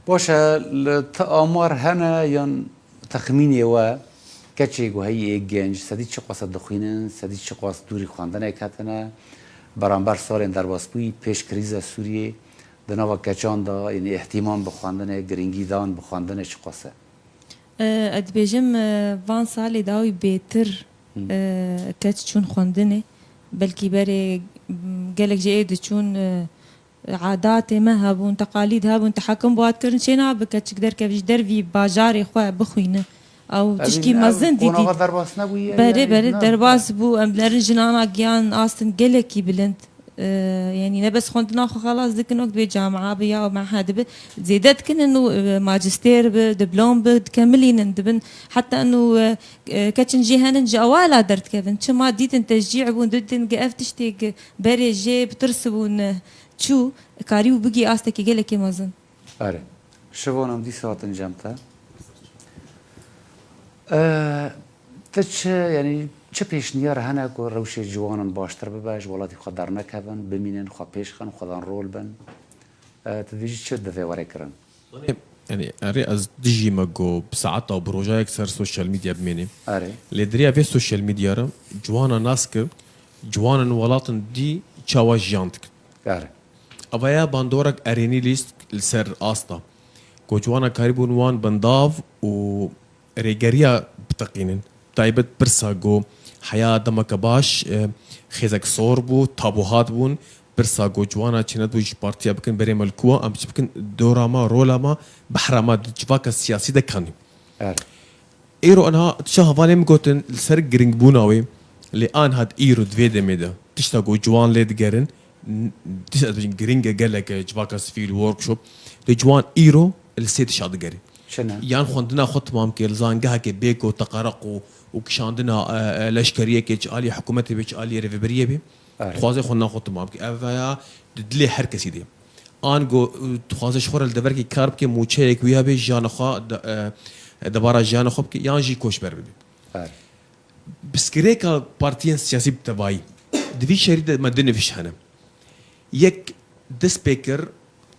Baş e, li ti amar hene yan texmînê we, keçê ku heyî ê genc, sedî çiqas e dixwînin, sedî çiqas dûrî xwendinê ketine, beramber salên derbasbûyî pêş krîza Sûriyê, di nava keçan de, yanî îhtîmam bi xwendinê, giringî dan bi xwendinê çiqas e? E, ez dibêjim, e, van salê dawî bêtir, Hı. e, keç çûn xwendinê. Belkî berê, m, gelek ji ê diçûn, e, adatê me hebûn, teqalîd hebûn, tehekum bi wan dikirin, çê nabe keçik derkeve ji dervî bajarê xwe bixwîne. Ew Evîn tişkî ev mezin dîtî. Qonaxa derbas nebûye, Berê, yanî berê, ne? Derbas bû. Em lerin jinana giyan astin gelekî bilind. E, yanî ne bes xwendina xwe xelas dikin, wek divê camia bi ya û mehed bi zêde dikinin û, e, majistêr bi, diplom bi, dikemilînin, dibin. Heta inu, e, e, keçin jê henin ji ewala derdikevin. Çima dîtin teşcî bûn, dîtin gi ev tiştê gi berê jê bitirsibûn, e, çû, karî û bigî astekî gelekî mezin. Erê. Şivan em dîsa hatin cem te. Ee, ti çi, yanî çi pêşniyar hene ku rewşê ciwanan baştir bibe, ji welatî xwe dernekevin, bimînin, xwe pêş xin, xwedan rol bin? Ee, tu dibêjî çi divê were kirin? Zanê, yanî, erê ez dijî me ku bi saeta û bi rojayek ser sosyal medya bimênî. Erê. Lê di riya vê sosyal medya re ciwana nas kir, ciwanan welatin dî çawa jiyan dikin. Erê. Ava ya bandorek erênî lîst li ser asta. Ku ciwana karîbûn wan bindav û rêgeriya biteqînin. Taybet pirsa ku heya demeke baş, e, xêzek sor bû, tabuhat bûn. Pirsa ku ciwana çênedibû ji partiya bikin berê me li ku wa, em çi bikin dora ma, rola ma, behra ma di civaka siyasî de kanî. Erê. Îro aniha tu çi hevalê min gotin li ser giringbûna wê, lê aniha di îro di vê demê de tişta ku ciwan lê digerin, n-, tişta dibêjin giring e, gelek e, civaka sivîl, workshop, lê ciwan îro li sê tişta digerin. Çi ne? Yan xwendina xwe timam kir, li zangehekê bê ku teqereq û, û kişandina, e, e, leşkeriyekê çi alî hikûmetê bê, çi alî rêveberiyê bê, Erê. dixwaze xwendina xwe timam kir. Ev ya di dilê her kesî de. An ku, e, dixwaze ji xwe re li deverkê kar bike, mûçeyek wî hebe, jiyana xwe de, e, debara jiyana xwe bike, yan jî koçber bibe. Erê. Pirsgirêka partiyên siyasî bi tevayî. Di vî şerî de me du nivîş hene. Yek dest pê kir,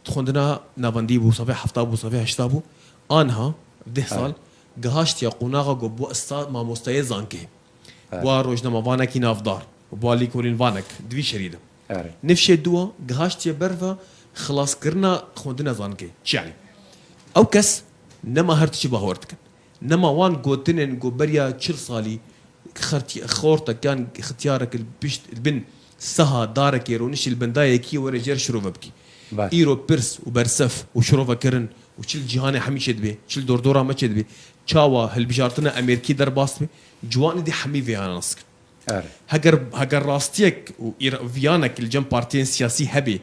xwendina navendî bû, safê hefta bû, safê heşta bû. Anha, deh sal, Evet. gihaştiye qonaxa ku bû esta mamostayê zankê. Evet. Bû rojnamevanekî navdar, bû lîkolînvanek, di vî şerî de. Evet. Nifşê dû a, gihaştiye ber ve xilaskirina xwendina zankê. Çi yanî? Ew kes nema her tiştî bawer dikin. Nema wan gotinên ku beriya çil salî xertî-, xortek yan xitiyarek li pişt, li bin seha darekê roniştî li bin dayekî were jêr şirove bikî. Baş. Îro pirs û bersef û şirovekirin û çi li cîhanê hemî çêdibe, çi li dordora me çêdibe, çawa hilbijartina Amerîkî derbas dibe, ciwanê dê hemî vêya nas dikin. Erê. Heger, heger rastiyek û îra-, viyanek li cem partiyên siyasî hebe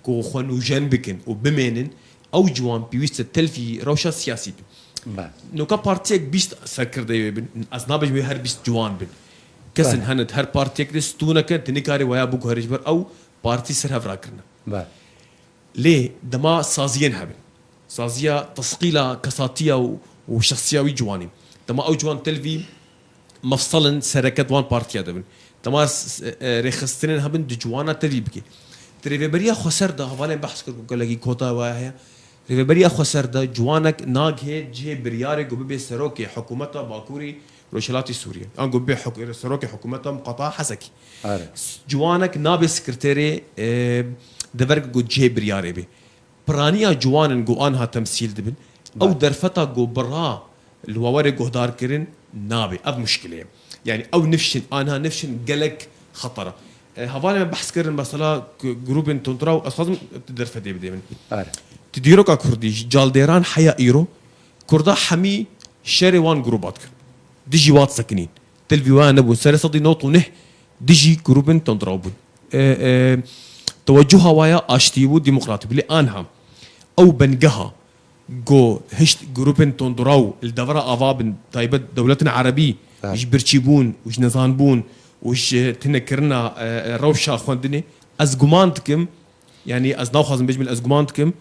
ku xwe nûjen bikin û bimênin, ew ciwan pêwîst e telfî rewşa siyasî bin. Be. Noka partiyek bîst serkirdeyê wê bin, ez nabêjim wê her bîst ciwan bin. Kesin Belê. Hene di her partiyek de stûnek e, tu nikarî waya biguherî ji ber ew partî ser hev rakirine. Belê. Lê dema saziyên hebin. Saziya tesqîla kesatiya û, û şexsiya wî ciwanî. Dema ew ciwan telvî mefselin sereket wan partiya dibin. Dema s-, s-, e, rêxistinên hebin di ciwana telvî bike. Di rêveberiya xweser de hevalên behs kir ku gelekî kota waya heye. Rêveberiya xweser de ciwanek nagihê cihê biryarê ku bibe serokê hikûmeta Bakurî Rojhilatî Sûriyê. An ku bibe hik-, serokê hikûmeta muqata Hesekî. Are. S-, ciwanek nabe sekreterê, e, dever ku cihê biryarê be. Piraniya ciwanin ku anha temsîl dibin, ew Belê. Derfeta ku bira li we were guhdarkirin nabe. Ev muşkile ye. Yani ew nifşin, anha nifşin gelek xeter e. E, hevalê me behs kirin, mesela, ku-, grûbên tundra û ez xwazim tu derfetê bidê min. Are. Tu dîroka Kurdî ji caldêran heya îro, Kurda hemî şerê wan grûba dikin. Dijî wat sekinîn. Dilvî waya nebûn. Serê sedî nod û neh dijî grûbên tundra bûn. E, e, tewecuha waya aştî bû, demokratî bû. Lê anha ew bengeha ku hişt grûpên tunduraw li devera ava bin, taybet dewletên erebî, Evet. ji birçîbûn û ji nezanbûn û ji tinekirina, e, e, rewşa xwendinê, ez guman dikim, yanî ez naxwazim bêjim, ez guman dikim,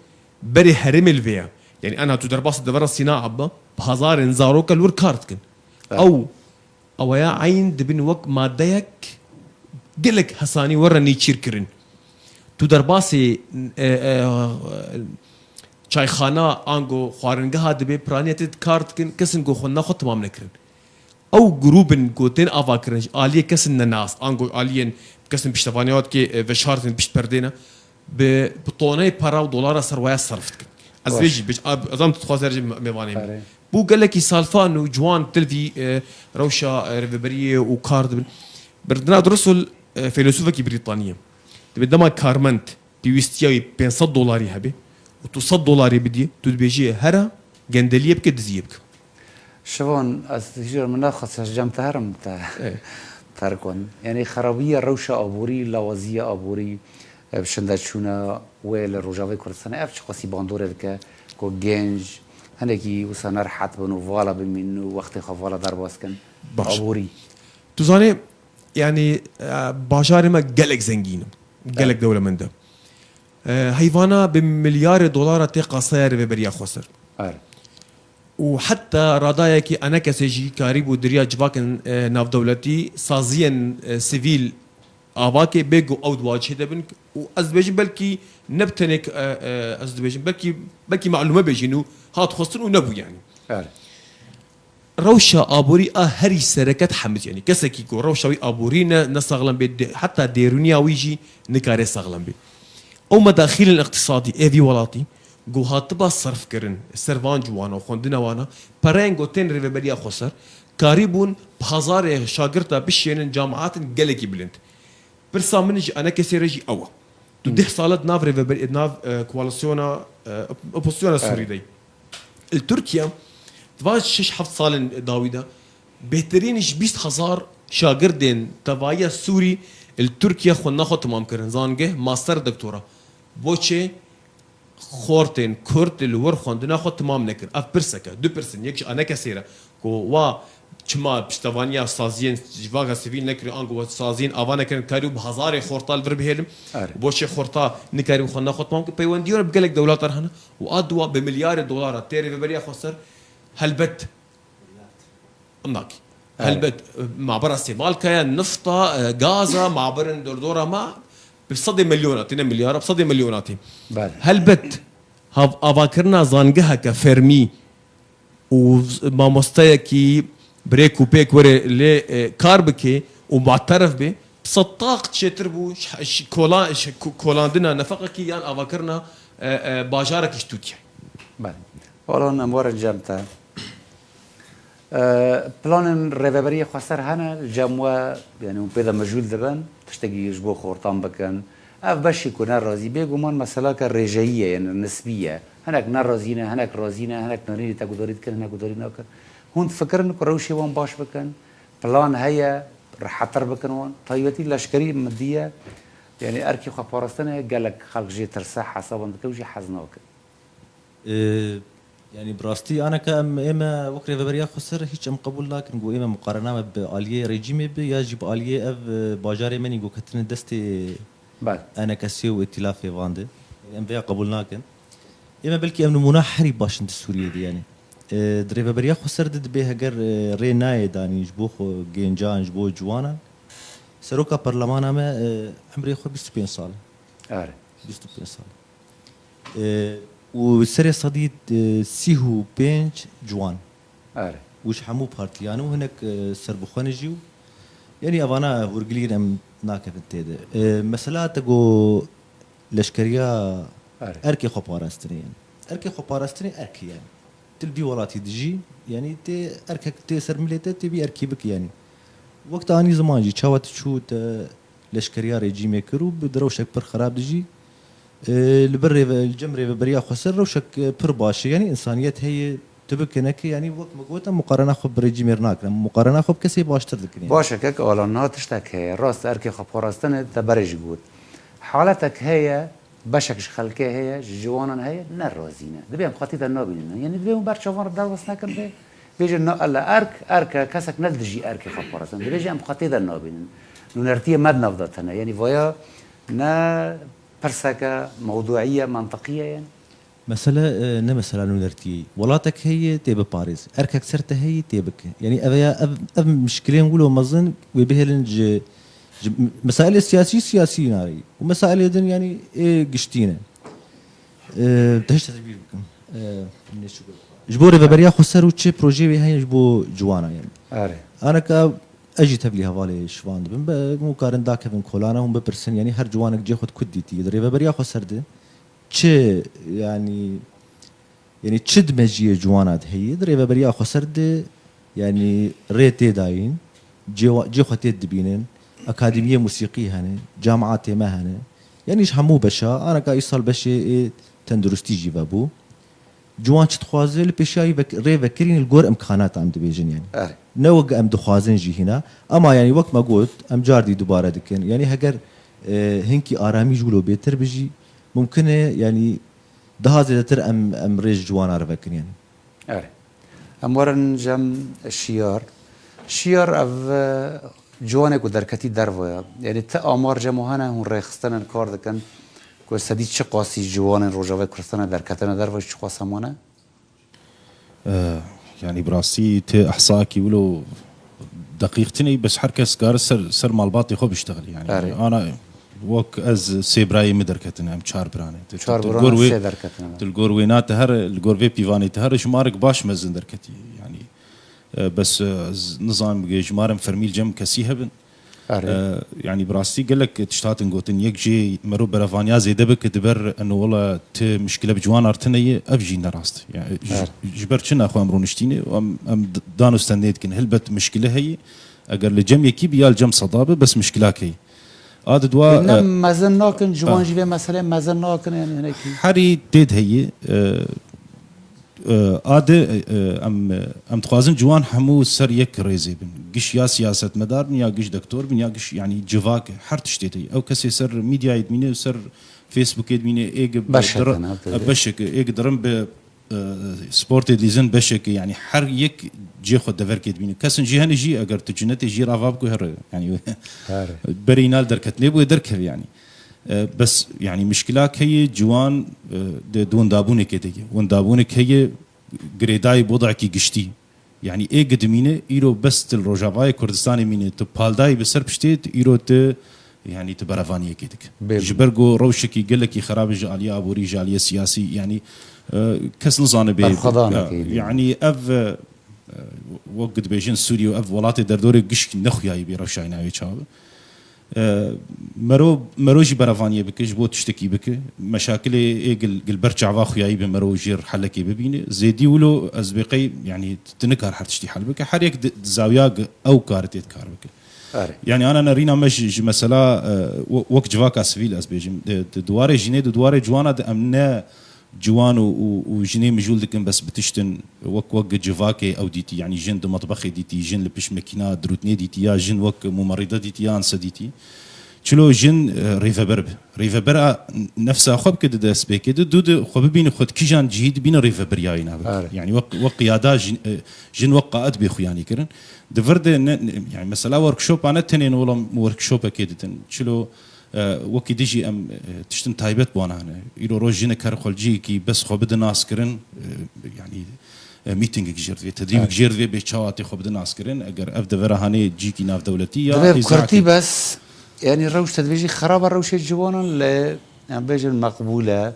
berê herêmê li vê ye. Yanî ena tu derbasî devera Sîna Ebba, bi hezarên zaroka li wir kar dikin. Evet. Ew Awaya eyn dibin wek madeyek gelek hesanî were nêçîrkirin. Tu derbasê, e, e, çayxana ango xwaringeha dibê, piraniya tê kar dikin, kesin ku xwendina xwe temam nekirin. Ew grûbin ku tên avakirin ji aliyê kesin nenas, ango aliyên kesin piştevaniya dikê, e, veşartin pişt perdê ne, bi, bi toneyê para û dolara ser waya serf dikin. Ez Baş. vê jî, bi-, ab-, ez am tu dixwaze jî me-, mêvanê min. Are. Bû gelekî salfan û ciwan til vî, e, rewşa, e, rêveberiyê û kar dibin. Berdina Russell, e, feylesûfekî Brîtanî ye. Dibê dema karmend pêwîstiya wî pênc sed dolarî hebe û tu sed dolarî bidî, tu dibêjî here gendeliyê bike, diziyê bike. Şivan, ez ji min naxwest ez cem te herim te, Evet. te kon. Yani xerabiya rewşa aborî, lawaziya aborî, e, bi şinde çûna wê li Rojavayê Kurdistanê ev çiqasî bandorê dike ku genc hinekî wisa nerehet bin û vala bimînin û wextê xwe vala derbas kin? Baş. Aborî. Tu zanî, yani, e, bajarê me gelek zengîn e, gelek Evet. dewlemend e. E, heyvana bi milyarê dolara tê qasaya rêveberiya xweser. Evet. Û heta radayekî enekesê jî karîbû diriya civakên, e, navdewletî, saziyên, e, sivîl avakê bê ku ew di wacihê de bin û ez dibêjim belkî ne bi tenê, e, e, ez dibêjim belkî, belkî malûme bêjîn û hat xwestin û nebû yani. Evet. Rewşa aborî a herî sereket hemiz, yani kesekî ku rewşa wî aborî ne, ne saxlem bê, de-, heta dêrûniya wî jî nikare saxlem bê. Ew medaxîlên iqtisadî ê vî welatî ku hatiba serfkirin ser van ciwana û xwendina wana, pereyên ku tên rêveberiya xweser, karîbûn bi hezarê şagirta bişênin cemaatên gelekî bilind. Pirsa min ji enekesê re jî ew e. Tu Hmm. deh sal e di nav rêveber-, di nav, e, koalîsyona, e, op-, opozisyona Evet. Sûrî de yî. Li Tirkiye, di van şeş heft salên dawî de, bêhtirîn ji bîst hezar şagirdên tevahiya Sûrî li Tirkiye xwendina xwe temam kirin. Zangeh, master, doktora. Boçê xortên Kurd li wir xwendina xwe temam nekir? Ev pirsek e. Du pirs in. Yek ji enekesê re ku wa çima piştevaniya saziyên civaka sivîl nekiriye, ango wa saziyên ava nekirin, karî û bi hezarê xorta li vir bihêlim. Are. Boçê xorta nikarî xwendina xwe temam kir. Peywendiya wî bi gelek dewletan hene û a dua bi milyarê dolara tê rêveberiya xweser helbet. Em nakî. Evet. Helbet, mabera sêmalkaya, nifta, e, gaza, maberin dordora ma bi sedê milyona tê, ne milyara, bi sedê milyona tê. Belê. Helbet, hav-, avakirina zangeheke fermî û z-, mamosteyekî bi rêk û pêk were lê, e, kar bike û muteref be, bi sed taq çêtir bû, ş-, ş-, kola-, ş-, ko-, kolandina nefeqekî yan avakirina, e, e, bajarekî ji Tirkiye. Belê. Baran em werin cem te. E, planên rêveberiyê xweser hene li cem we, yani hûn pê de mijûl dibin, tiştekî ji bo xortan bikin. Ev beşî ku ne razî, bêguman meseleke rêjeyî ye, yani nisbî ye. Hinek ne razî ne, hinek razî ne, hinek nerînî te gudarî dikin, hinek gudarî nakin. Hûn difikirin ku rewşê wan baş bikin, plan heye, rehetir bikin wan. Taybetî leşkerî min diye, yani erkê xwe parastinê gelek xelk jê tirse, hesaban dike û jî hez nakin. Ee, Yanî bi rastî aneke em ê me wek rêveberiya xweser hîç em qebûl nakin ku ê me muqarena me bi aliyê rejîmê bi ya jî bi aliyê ev, e, bajarê me nî ku ketine destê Bel. Enekesê û îtîlafê van de. Em vêya qebûl nakin. Ê me belkî ev nimûna herî baş in di Sûriyê de yanî. E, di rêveberiya xweser de dibê heger, e, rê nayê danîn ji bo xwe gêncan, ji bo ciwanan. Seroka perlemana me, e, emrê xwe bîst û pênc sal e. Are. Bîst û pênc sal. E, û serê sedî, e, sî û pênc ciwan. Are. Û ji hemû partiyan û hinek, e, serbixwe ne jî û, yanî evana hûrgilî ne em nakevin tê de. E, mesela te got leşkeriya Are. Erkê xweparastinê yanî. Erkê xweparastinê erkê yanî. Tu li vî welatî dijî, yanî tê erkek tê ser milê te, tê vî erkî bikî yanî. Wek te anî ziman jî, çawa tu çû te leşkeriya rejîmê kir û bi rewşek pir xerab dijî. E, li bir rêve-, li cem rêveberiya xweser rewşek, e, pir baş e. Yanî însaniyet heye, tu bike neke, yanî wek me got, em muqarena xwe bi rejîmê re nakin. Em muqarena xwe bi kesê baştir dikin yanî. Baş e, kek Alan, niha tiştek heye. Rast erkê xwe parastin e, te berê jî got. Haletek heye, beşek ji xelkê heye, ji ciwanan heye, ne razî ne. Dibê em xwe tê de nabînin. Yanî dibê hûn ber çavan re derbas nekin bê, bêjin na ele erk, erk e, kesek ne li dijî erkê xwe parastin. Dibêje em xwe tê de nabînin. Nûnertiyê me di nav de tune. Yanî vaya ne pirseke mewduî ye, mantiqî ye yanî. Mesele, e, ne mesela nûnertiyê ye. Welatek heye tê biparêz. Erkek ser te heye tê bike. Yanî ev ya, ev, ev mişkilên wilo mezin wê bihêlin ji, ji mesailê siyasî, siyasî nayê. Û mesailê din yanî ê giştî ne. E, te hişta te bîr bikim. E, ne şukur. Ji bo rêveberiya xweser û çi projeyê wê heye ji bo ciwana yanî. Are. Aneka ez jî tevlî hevalê şivan dibim. Be, hûn karin dakevin kolana hûn bipirsin. Yanî her ciwanek cê xwe di ku dîtî. Di rêveberiya xweser de çi, yanî, yanî çi di mejiyê ciwana de heye, di rêveberiya xweser de, yanî, rê tê dayîn, cê wa-, cê xwe tê dibînin, akademiyê musîqî hene, camiatê me hene. Yanî ji hemû beşa, aneka îsal beşê ê tenduristî jî vebû. Ciwan çi dixwaze, li pêşiya wî vek-, rê vekirîn li gor imkanat em dibêjin, yanî. Erê. Ne wek em dixwazin jî hîna, ema, yanî, wek me got, em car dî dubare dikin. Yanî heger, e, hinkî aramî ji wilo bêtir bi jî, mumkin e, yanî, daha zêdetir em, em rê ji ciwana re vekin, yanî. Erê. Em werin cem Şiyar. Şiyar, ev, e, ciwanê ku derketî derve ye. Yanî ti amar cem wan hene, hûn rêxistin in, kar dikin ku sedî çi qasî ciwanên Rojavayê Kurdistanê derketine derve, çi qas hem wan e? E, yanî bi rastî ti ehsakî wilo deqîq tune, bes her kes kare ser, ser malbatê xwe biştexilî. Yanî Erê. Ana wek ez sê birayê min derketine, em çar birane. Ti, ti, Çar ti li birane gor wê, sê derketine. Ti li gor wê na ti here, li gor vê pîvanê ti here, jimarek baş mezin derketî. Yanî, e, bes, e, ez nizanim ge jimarem fermî li cem kesî hebin. Erê. E, yanî bi rastî gelek tişt hatin gotin. Yek jê mero berevaniya zêde bike diber, eno wela ti mişkile bi ciwan artine ye, ev jî ne rast. Yani, ji, Erê. Ji ber çi naxwe em rûniştîne, em, em d-, dan û stendê dikin. Hilbet mişkile heye, eger li cem yekî bi ya li cem seda bi, bes mişkilak heye. A di dua, Lê ne e, mezin nakin, ciwan a. Jî vê meselê mezin nakin, yani hinekî. Herî tê de heye, e, E, a di, e, em, em dixwazin ciwan hemû ser yek rêzê bin. Giş ya siyasetmedar bin, ya giş doktor bin, ya giş, yanî civak, her tiştê de. Ew kesê ser medyayê dimîne, ser Facebookê dimîne, ê gi Beşek dirin, in, ev e, beşek, ê gi dirin bi, e, sportê dilîzin beşek, yanî her yek cê xwe deverkê dimîne. Kesin jî hene jî, eger tu cinetê jî rava bikû here, yanî Here. Berê îna li derket nebûye derkeve, yanî. E, bes, yanî, mişkilak heye, ciwan, e, di, di windabûnekê de ye. Windabûnek heye, girêdayî bi wedekî giştî. Yanî, ê gi dimîne, îro bes tu li Rojavayê Kurdistanê mîne, tu paldayî bi ser piştê, tu îro tu, yanî, tu berevaniyekê dike. Bêguman. Ji ber ku rewşekî gelekî xerab e ji aliyê aborî, ji aliyê siyasî, yanî, e, kes nizane bê. Berxwedanekê Ya, bê. Yanî, ev, e, wek dibêjin Sûriye û ev welatê derdorê gişk nexuyayî bê rewşa wî navê çawa be. E, mero, mero jî berevaniyê bike, ji bo tiştekî bike. Meşakilê ê gil, gil ber çava xuyayî be mero jêr helekê bibîne. Zêdî wilo ez bê qey, yanî, tu nikar her tiştî hel bike. Her yek di, di zawiya gi ew kar tê dikar bike. Erê. Yanî, ana nerîna me ji, ji mesela, e, we-, wek civaka sivîl ez bêjim. Di, di duwarê jinê, di duwarê ciwana de em ne ciwan û, û, û jinê mijûl dikin, bes bi tiştin wek, wek civakê ew dîtî, yanî jin di metbexê dîtî, jin li pişt mekîna dirûtnê dîtî, ya jin wek mumerîde dîtî, ya ense dîtî. Çilo jin, e, rêveber bi. Rêvebera nefsa xwe bike di destpêkê de, dû de xwe bibîne xwe di kîjan cihî dibîne rêveberiya wî nabe. Are. Yani wek, wek qiyada jin, e, jin wek qaid bê xuyanî kirin. Di vir de ne, ne, yani mesela workshopa ne tenê ne olam workshopekê didin. Çilo, e, wekî dijî em, e, tiştin taybet bi wana hene. Îro roj jinek her xwe li cihekî bes xwe bide nas kirin, e, yani, e, meetingek jêr divê, tedrîbek Evet. jêr divê bê çawa tê xwe bide nas kirin. Eger ev devera hanê cihekî navdewletî ya Divê bi îzahekî kurtî bes, yani rewş te dibêjî xerab e, rewşê ciwanan lê em bêjin meqbûl e.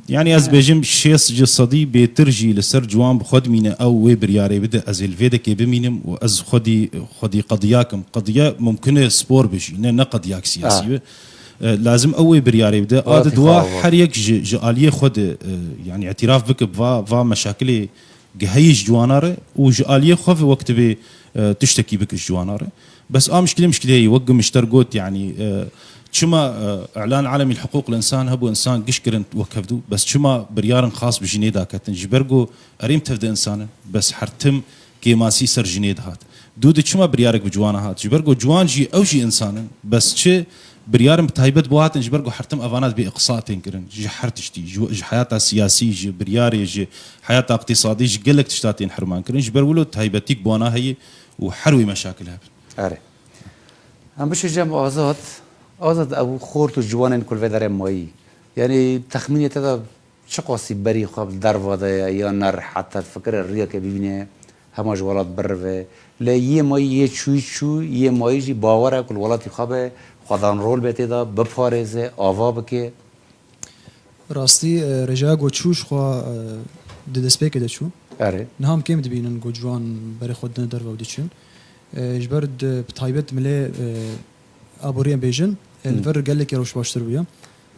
Yani ez bêjim şêst ji sedî bêtir jî li ser ciwan bi xwe dimîne ew wê biryarê bide, ez ê li vê dekê bimînim û ez xwedî, xwedî qediyak im. Qediye mumkin e spor be jî, ne, ne qediyak siyasî Ah. be. E, lazim ew wê biryarê bide. A Welatî di dua xwe. her yek ji, ji aliyê xwe de, e, yani îtiraf bike va, va meşakilê gi heyî ji ciwana re û ji aliyê xwe ve wek divê, e, tiştekî bike ji ciwana re. Bes a mişkilê mişkilê heye, wek Gimişter got, yani, e, çima, e, Îlan Alemî Hiqûq li Însan hebû, însan giş kirin wek hevdû, bes çima biryarin xas bi jinê daketin? Ji ber ku erê em tevde însan in, bes her tim kêmasî ser jinê dihat. Dû de çima biryarek bi ciwana hat? Ji ber ku ciwan jî, ew jî însan in, bes çi biryarin bi taybet bo hatin, ji ber ku her tim evana dibê iqsa tên kirin. Ji her tiştî, ji, ji heyata siyasî, ji biryarê, ji heyata iqtîsadî, ji gelek tişta tên herman kirin. Ji ber wilo taybetîk bi wana heye û her wê meşakil hebin. Erê. Em bişê cem Azad. Azad, ew xort û ciwanên ku li vê derê mayî. Yani texmînê te de çiqasî berî xwe bi derva de ye ya ne rehet e, fikirê riyeke bibîne, hema ji welat birive. Lê yê mayî yê çûyî çû, yê mayî jî bawer e ku li welatî xwe be, xwedan rol be tê de, biparêze, ava bike. Rastî, e, rêjeya ku çû ji xwe, e, di destpêkê de çû. Erê. Niha em kêm dibînin ku ciwan berê xwe didine derve û diçin. E, ji ber di, bi taybet milê, e, aboriyê bêjin, e, li Hmm. vir gelekî rewş baştir bûye.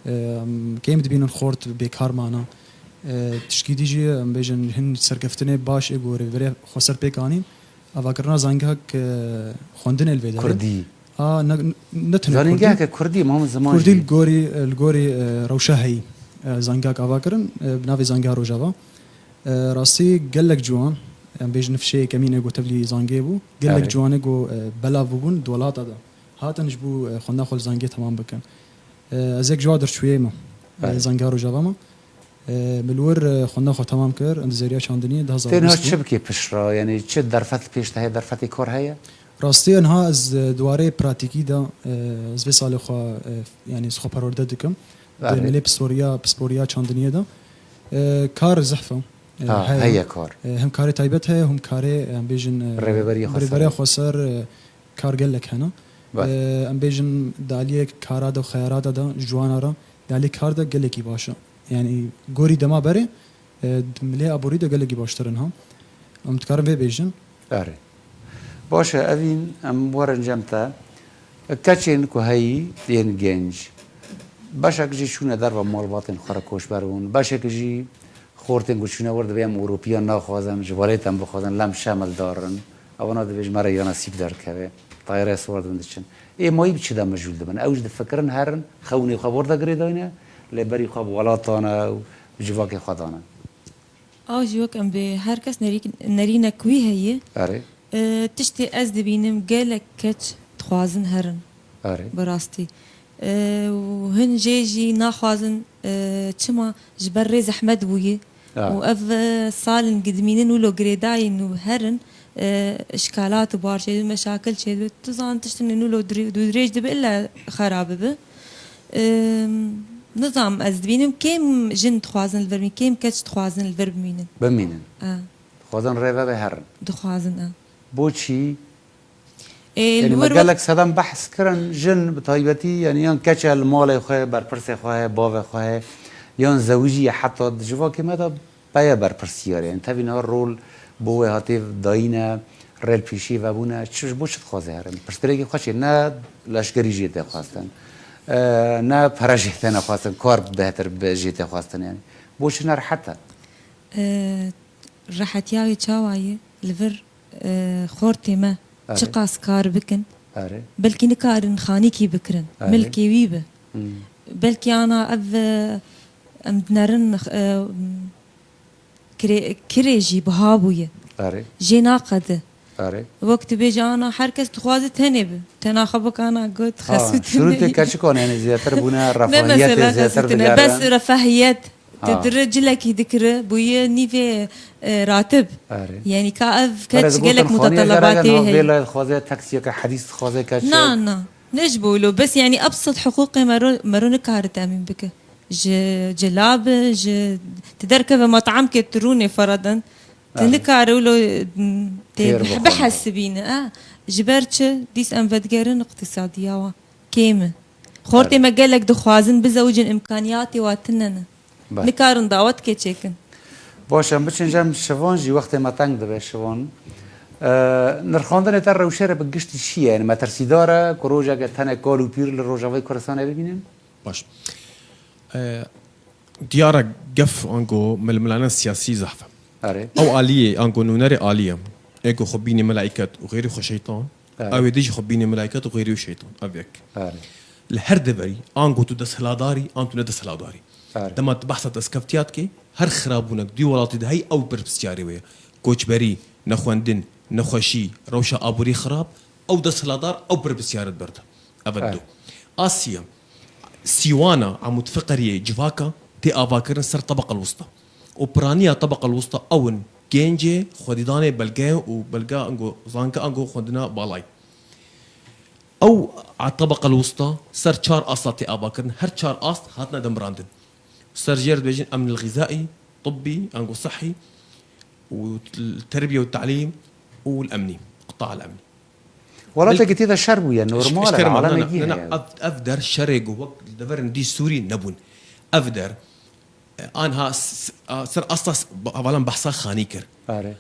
E, em kêm dibînin xort bêkar mana. E, tişkî dî jî em bêjin hin serkeftinê baş ê ku rêverê xweser pêk anîn. Avakirina zangehek, e, xwendinê li vê derê. Kurdî. A, ne, ne tenê Kurdî. Zanîngeheke Kurdî, Muhammed Ziman Kurdî jî. Li gorî, li gorî, e, rewşa heyî, e, zangehek ava kirin, e, bi navê Zangeha Rojava. E, rastî gelek ciwan, em bêjin nifşê yekemîn ê ku tevlî zangê bû, gelek Erê. ciwanê ku, e, belav bûbûn di welata de. Hatin ji bo, e, xwendina xwe li zangê temam bikin. E, ez yek ji wa derçûyê me. E, Erê. Zangeha Rojava me. E, min li wir, e, xwendina xwe temam kir, endîzeriya çandiniyê du hazar bîst Têniha bû. Çi bikê pişt re? Yani çi derfet li pêş te heye, derfetê kar heye? Rastî niha ez, e, di warê pratîkî de, e, ez vê salê xwe, e, yani ez xwe perwerde dikim. Di Erê. milê pisporiya, pisporiya çandiniyê de, e, kar zehf e. E, Ha, heye. heye kar. E, hem karê taybet heye, hem karê, e, em bêjin, e, Rêveberiya xweser. rêveberiya xweser, e, kar gelek hene. Be. E, em bêjin di aliyê kara de, xeyara de, de, ji wana re, di aliyê kar de gelekî baş e. Yani gorî dema berê, e, di milê aborî de gelekî baştir in ha. Em dikarin vê bêjin. Erê. Baş e, evîn em werin cem te. Keçên ku heyî yên genc. Beşek jî çûne derve malbatên xwe re koçber bûn. Beşek jî xortên ku çûne wir dibê em Ewropiyan naxwazin, ji welêt em bixwazin, lem şemildar in. Evana dibê ji me re ya nesîb derkeve. Tayarê siwar dibin diçin. Ê mayî bi çi de mijûl dibin? Ew jî difikirin herin, xewnê xwe wir de girêdayne, lê berî xwe bi welatan e û bi civakê xwe dane. Ew jî wek em bê her kes nerîk-, nerînek wî heye. Erê. E, tiştê ez dibînim gelek keç dixwazin herin. Erê. Bi rastî. E, û hin jê jî naxwazin, e, çima ji ber rê zehmet bûye. Ya. Û ev, e, salin gidimînin wilo girêdayîn û herin, e, şikalat û bar çêdibe, meşakil çêdibe. Tu zan tiştin wilo dirê-, dirêj dibe illa xera bibe. Em, nizam ez dibînim kêm jin dixwazin li vir bimînin, kêm keç dixwazin li vir bimînin. Bimînin. E. Dixwazin rêve ve herin. Dixwazin, e. Boçî? Ê, Yanî li me wir gelek sedem behs kirin, jin bi taybetî, yanî yan keç e li malê xwe, berpirsê xwe heye, bavê xwe heye, yan zewicî ye, heta di civakê me de peye berpirsiyar e. Yanî tevî niha rol bo wê hatê dayîne, rê li pêşiyê vebûne, çi, ji bo çi dixwaze herin? Pirsgirêkê xwe çê, ne leşkerî jê tê xwestin, e, ne pere jê têne xwestin, kar bêhtir bi jê tê xwestin yanî. Bo çi ne rehet e? E, rehetiya wê çawa ye? Li vir, e, xortê me Erê. çiqas kar bikin? Erê. Belkî nikarin xanîkî bikirin. Erê. Milkê wî bi. Hmm. Belkî ana ev, e, em dinerin, e, kirê, kirê jî biha bûye. Erê. Jê naqede. Erê. Wek tu bêjî ana her kes dixwaze tenê bi. Tena xwe bikana got, Ha, xesûtine. şûrûtê keçikan, yani zêdetir bûne Ne refahiyetê, mesela zêdetir xesûtine, bes bigerin. refahiyet. Ha. Tu dire cilekî dikire, bûye nîvê e, ratib. Erê. Yani ka ev Erê, keç digotin gelek xaniya jara mutatalabatê gana, heye. vêla dixwaze taksiyeke hedîs dixwaze keç. Na, na. Ne ji bo wilo. Bes yani ebsat hiqûqê mero, mero nikare temîn bike. Ji cila bi, ji ti derkeve mat'amkê tu rûnê feradan. Tu Erê. nikare wilo, m, tê Têr bi-, bixwe. bihesibîne. E. Ji ber çi? Dîs em vedigerin iqtîsadiya wa. Kêm e. Xortê me gelek dixwazin bizewicin, imkaniyatê wa tune ne. Bes. Nikarin dawet kê çêkin. Baş, em biçin cem Şivan jî, wextê me teng dibe Şivan. Ee, nirxandinê te rewşê re bi giştî çi ye? Yani metirsîdar e ku rojeke tenê kal û pîr li Rojavayê Kurdistanê bibînin? Baş. E, diyar e gef ango milmilane siyasî zehf e. Erê. Ew aliyê ango nûnerê alî ye. Ê ku xwe bînê melaiket û xêrî xwe şeytan, Evet. Ew ê dî jî xwe bînê melaiket û xêrî û şeytan. Ev yek. Erê. Li her deverî, ango tu desthiladarî, an tu ne desthiladarî. Erê. Dema tu behsa destkeftiyat kê, her xirabûnek di welatî de heyî ew berpirsiyarê wê ye. Koçberî, nexwendin, nexweşî, rewşa aborî xirab, ew desthiladar, ew berpirsiyar e di ber de. Ev e Evet. du. Asiya, sîwana, amûdfiqeriyê civaka tê avakirin ser tebeqel wista. Û piraniya tebeqel wista ew in gencê, xwedîdanê belge û belge ango zanka ango xwendina balayî. Ew a tebeqel wista ser çar asta tê avakirin, her çar ast hatine demirandin. Ser jêr dibêjin emnil xizaî, tibbî, ango sihî û terbiye û talîm û emnî, qita el emnî. Welatekî tê de şer bûye, normal e, Eşkerema, aleme ne, ne, gî ne, ne, heye. Yani. Ev, ev der şerê ku wek li deverin dî Sûrî nebûn. Ev der, e, anha s-, s-, a, ser asta s-, ba-, hevalan behsa xanî kir. Erê.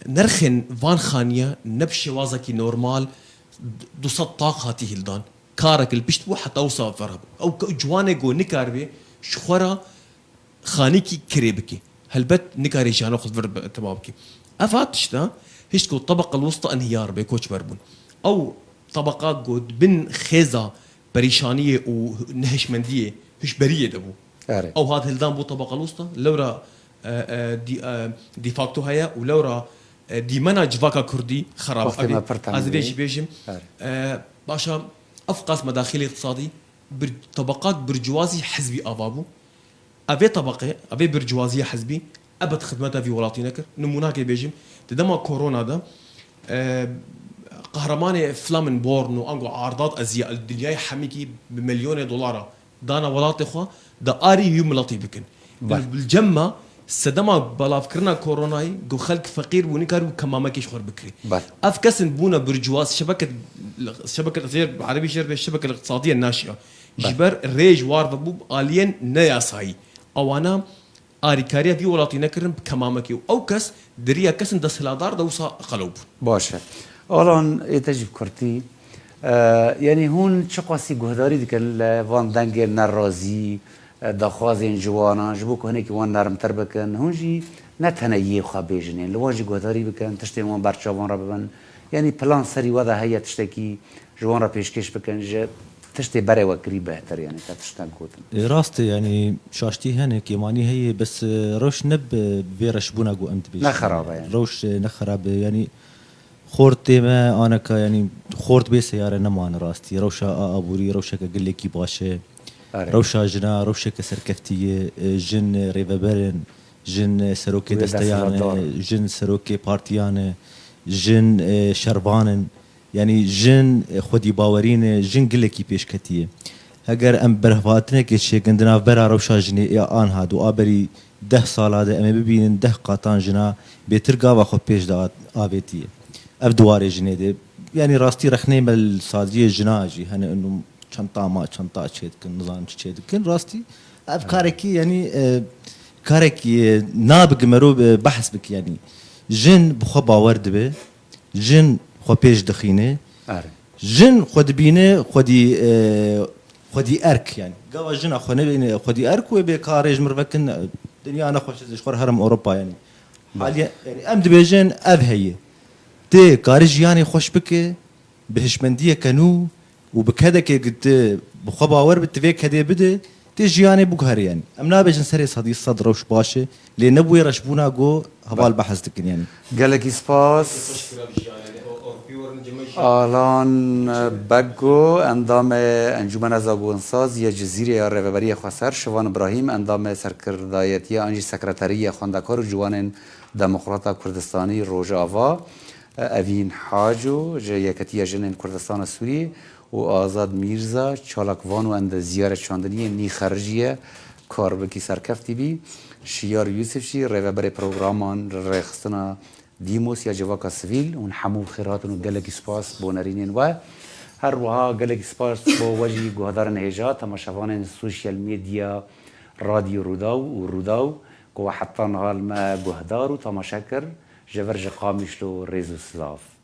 Nirxên van xaniya ne bi şêwazekî normal, du sed taq hatî hildan. Karek li pişt bû heta wisa ferh bû. Ew ke-, ciwanê ku nikaribê ji xwe re xanîkî kirê bike. Helbet nikarê jiyana xwe vir bi-, tema bike. Ev ha tişta hişt ku tebeqel wista inhiyar bê, koçber bûn. Ew tebeqa ku di bin xêza perîşaniyê û nehişmendiyê, hişberiyê de bû. Erê. Ew hat hildan bû tebeqel wista. Lewra, e, e, dî-, e, de facto heye û lewra, e, dîmena civaka kurdî xerab. Wextê me pir tam Ez vê bû. jî bêjim. Erê. E, başa, ev qas medaxilê iqtisadî bir tebeqak burcuvazî hizbî ava bû. Evê tebeqê, evê burcuvaziya hizbî ebed xidmeta vî welatî nekir. Nimûnakê bêjim, di dema korona de, e, qehremanê Flamen Born û ango Ardat Eziya li dinyayê hemîkî bi milyonê dolara dana welatê xwe, di arî wî miletî bikin. Bel. Bil cem me sedema belavkirina koronayê, ku xelk feqîr bû, nikaribû kemamekê ji xwe bikirî. Bel. Ev kesin bûne burcuwaz, şebeke, şebeke zêr, erebî jêr bê şebeke iqtisadiye naşiya. Ji Bel. ber rêj war vebû aliyên neyasayî. Ewana arîkariya vî welatî nekirin bi kemamekê û ew kes di riya kesên desthiladar de wisa qelo bûn. Baş e. Alan, ê te jî bi kurtî. E, yanî hûn çiqasî guhdarî dikin li van dengên nerazî, e, daxwazên ciwanan, ji bo ku hinekî wan nermtir bikin? Hûn jî ne tenê yê xwe bêjin, ên li wan jî guhdarî bikin, tiştên wan berçavan re bibin. Yanî plan serî we de heye tiştekî ji wan re pêşkêş bikin, ji tiştê berê we kirî bêhtir, yanî te tiştek gotin. E, rast e, yanî şaştî hene, kêmanî heye, bes, e, rewş ne bi vê reşbûna ku em dibêjin. Ne xerab e, yanî. Rewş, e, ne xerab e, yanî xortê me aneka, yanî xort bê seyare nemane rastî. Rewşa a aborî, rewşeke gelekî baş e. Erê. Rewşa jina, rewşeke serkeftî ye, e, jin, e, rêveber in, jin, e, serokê Wê desteyan desthilatdar e, in. Jin serokê partiyan e, jin, e, şervan in. Yanî jin, e, xwedî bawerî ne, jin gilekî pêşketî ye. Heger em berhvatinekê çêkin di navbera rewşa jinê ê anha di a berî deh sala de em ê bibînin deh qatan jina bêtir gava xwe pêş de at-, avêtiye. Ev di warê jinê de, yanî rastî rexneyê me li saziyê jina jî hene, inu çenta ma, çenta çê dikin, nizanim çi çê dikin. Rastî ev karekî, yanî, e, karekî, e, nabigimero, e, behs bik, yanî. Jin bi xwe bawer dibe, jin xwe pêş dixîne. Erê. Jin xwe dibîne xwedî, e, xwedî erk, yanî. Gava jina xwe nebîne xwedî erk, wê bê ka rêj mirvekin, e, dinya nexweş e, ji xwe re herim Ewropa, yanî. Haliye, yanî em dibêjin ev heye. Tê kari jiyanê xweş bike, bi hişmendiyeke nû û bi kedekê ku tu bi xwe bawer bi, tu vê kedê bide, tê jiyanê biguherî, yanî. Em nabêjin serê sedî sed rewş baş e, lê ne bûyê reşbûna ku heval behs dikin, yanî. Gelekî spas. Alan Beggo, endamê Encûmena Zagonsaziya Cizîrê ya Rêveberiya Xweser, Şivan Îbrahîm, endamê Serkirdayetiya an jî Sekreteriya Xwendekar û Ciwanên Demokrata Kurdistanî Rojava, Evîn Haco ji Yeketiya Jinên Kurdistana Sûriyê û Azad Mîrza, çalakvan û endezyarê çandiniyê nî xericî ye, karbikî serkeftî bî. Şiyar Yûsif jî rêveberê programan rêxistina Dîmos ya Civaka Sivîl, hûn hemû bi xêr hatin û gelekî spas bo nerînên we. Her wiha gelekî spas bo we jî guhdarên hêja, temaşevanên sosyal medya, Radyo Rûdaw û Rûdaw, ku we heta niha li me guhdar û temaşe kir, ji vir ji Qamişlo rêz û silav.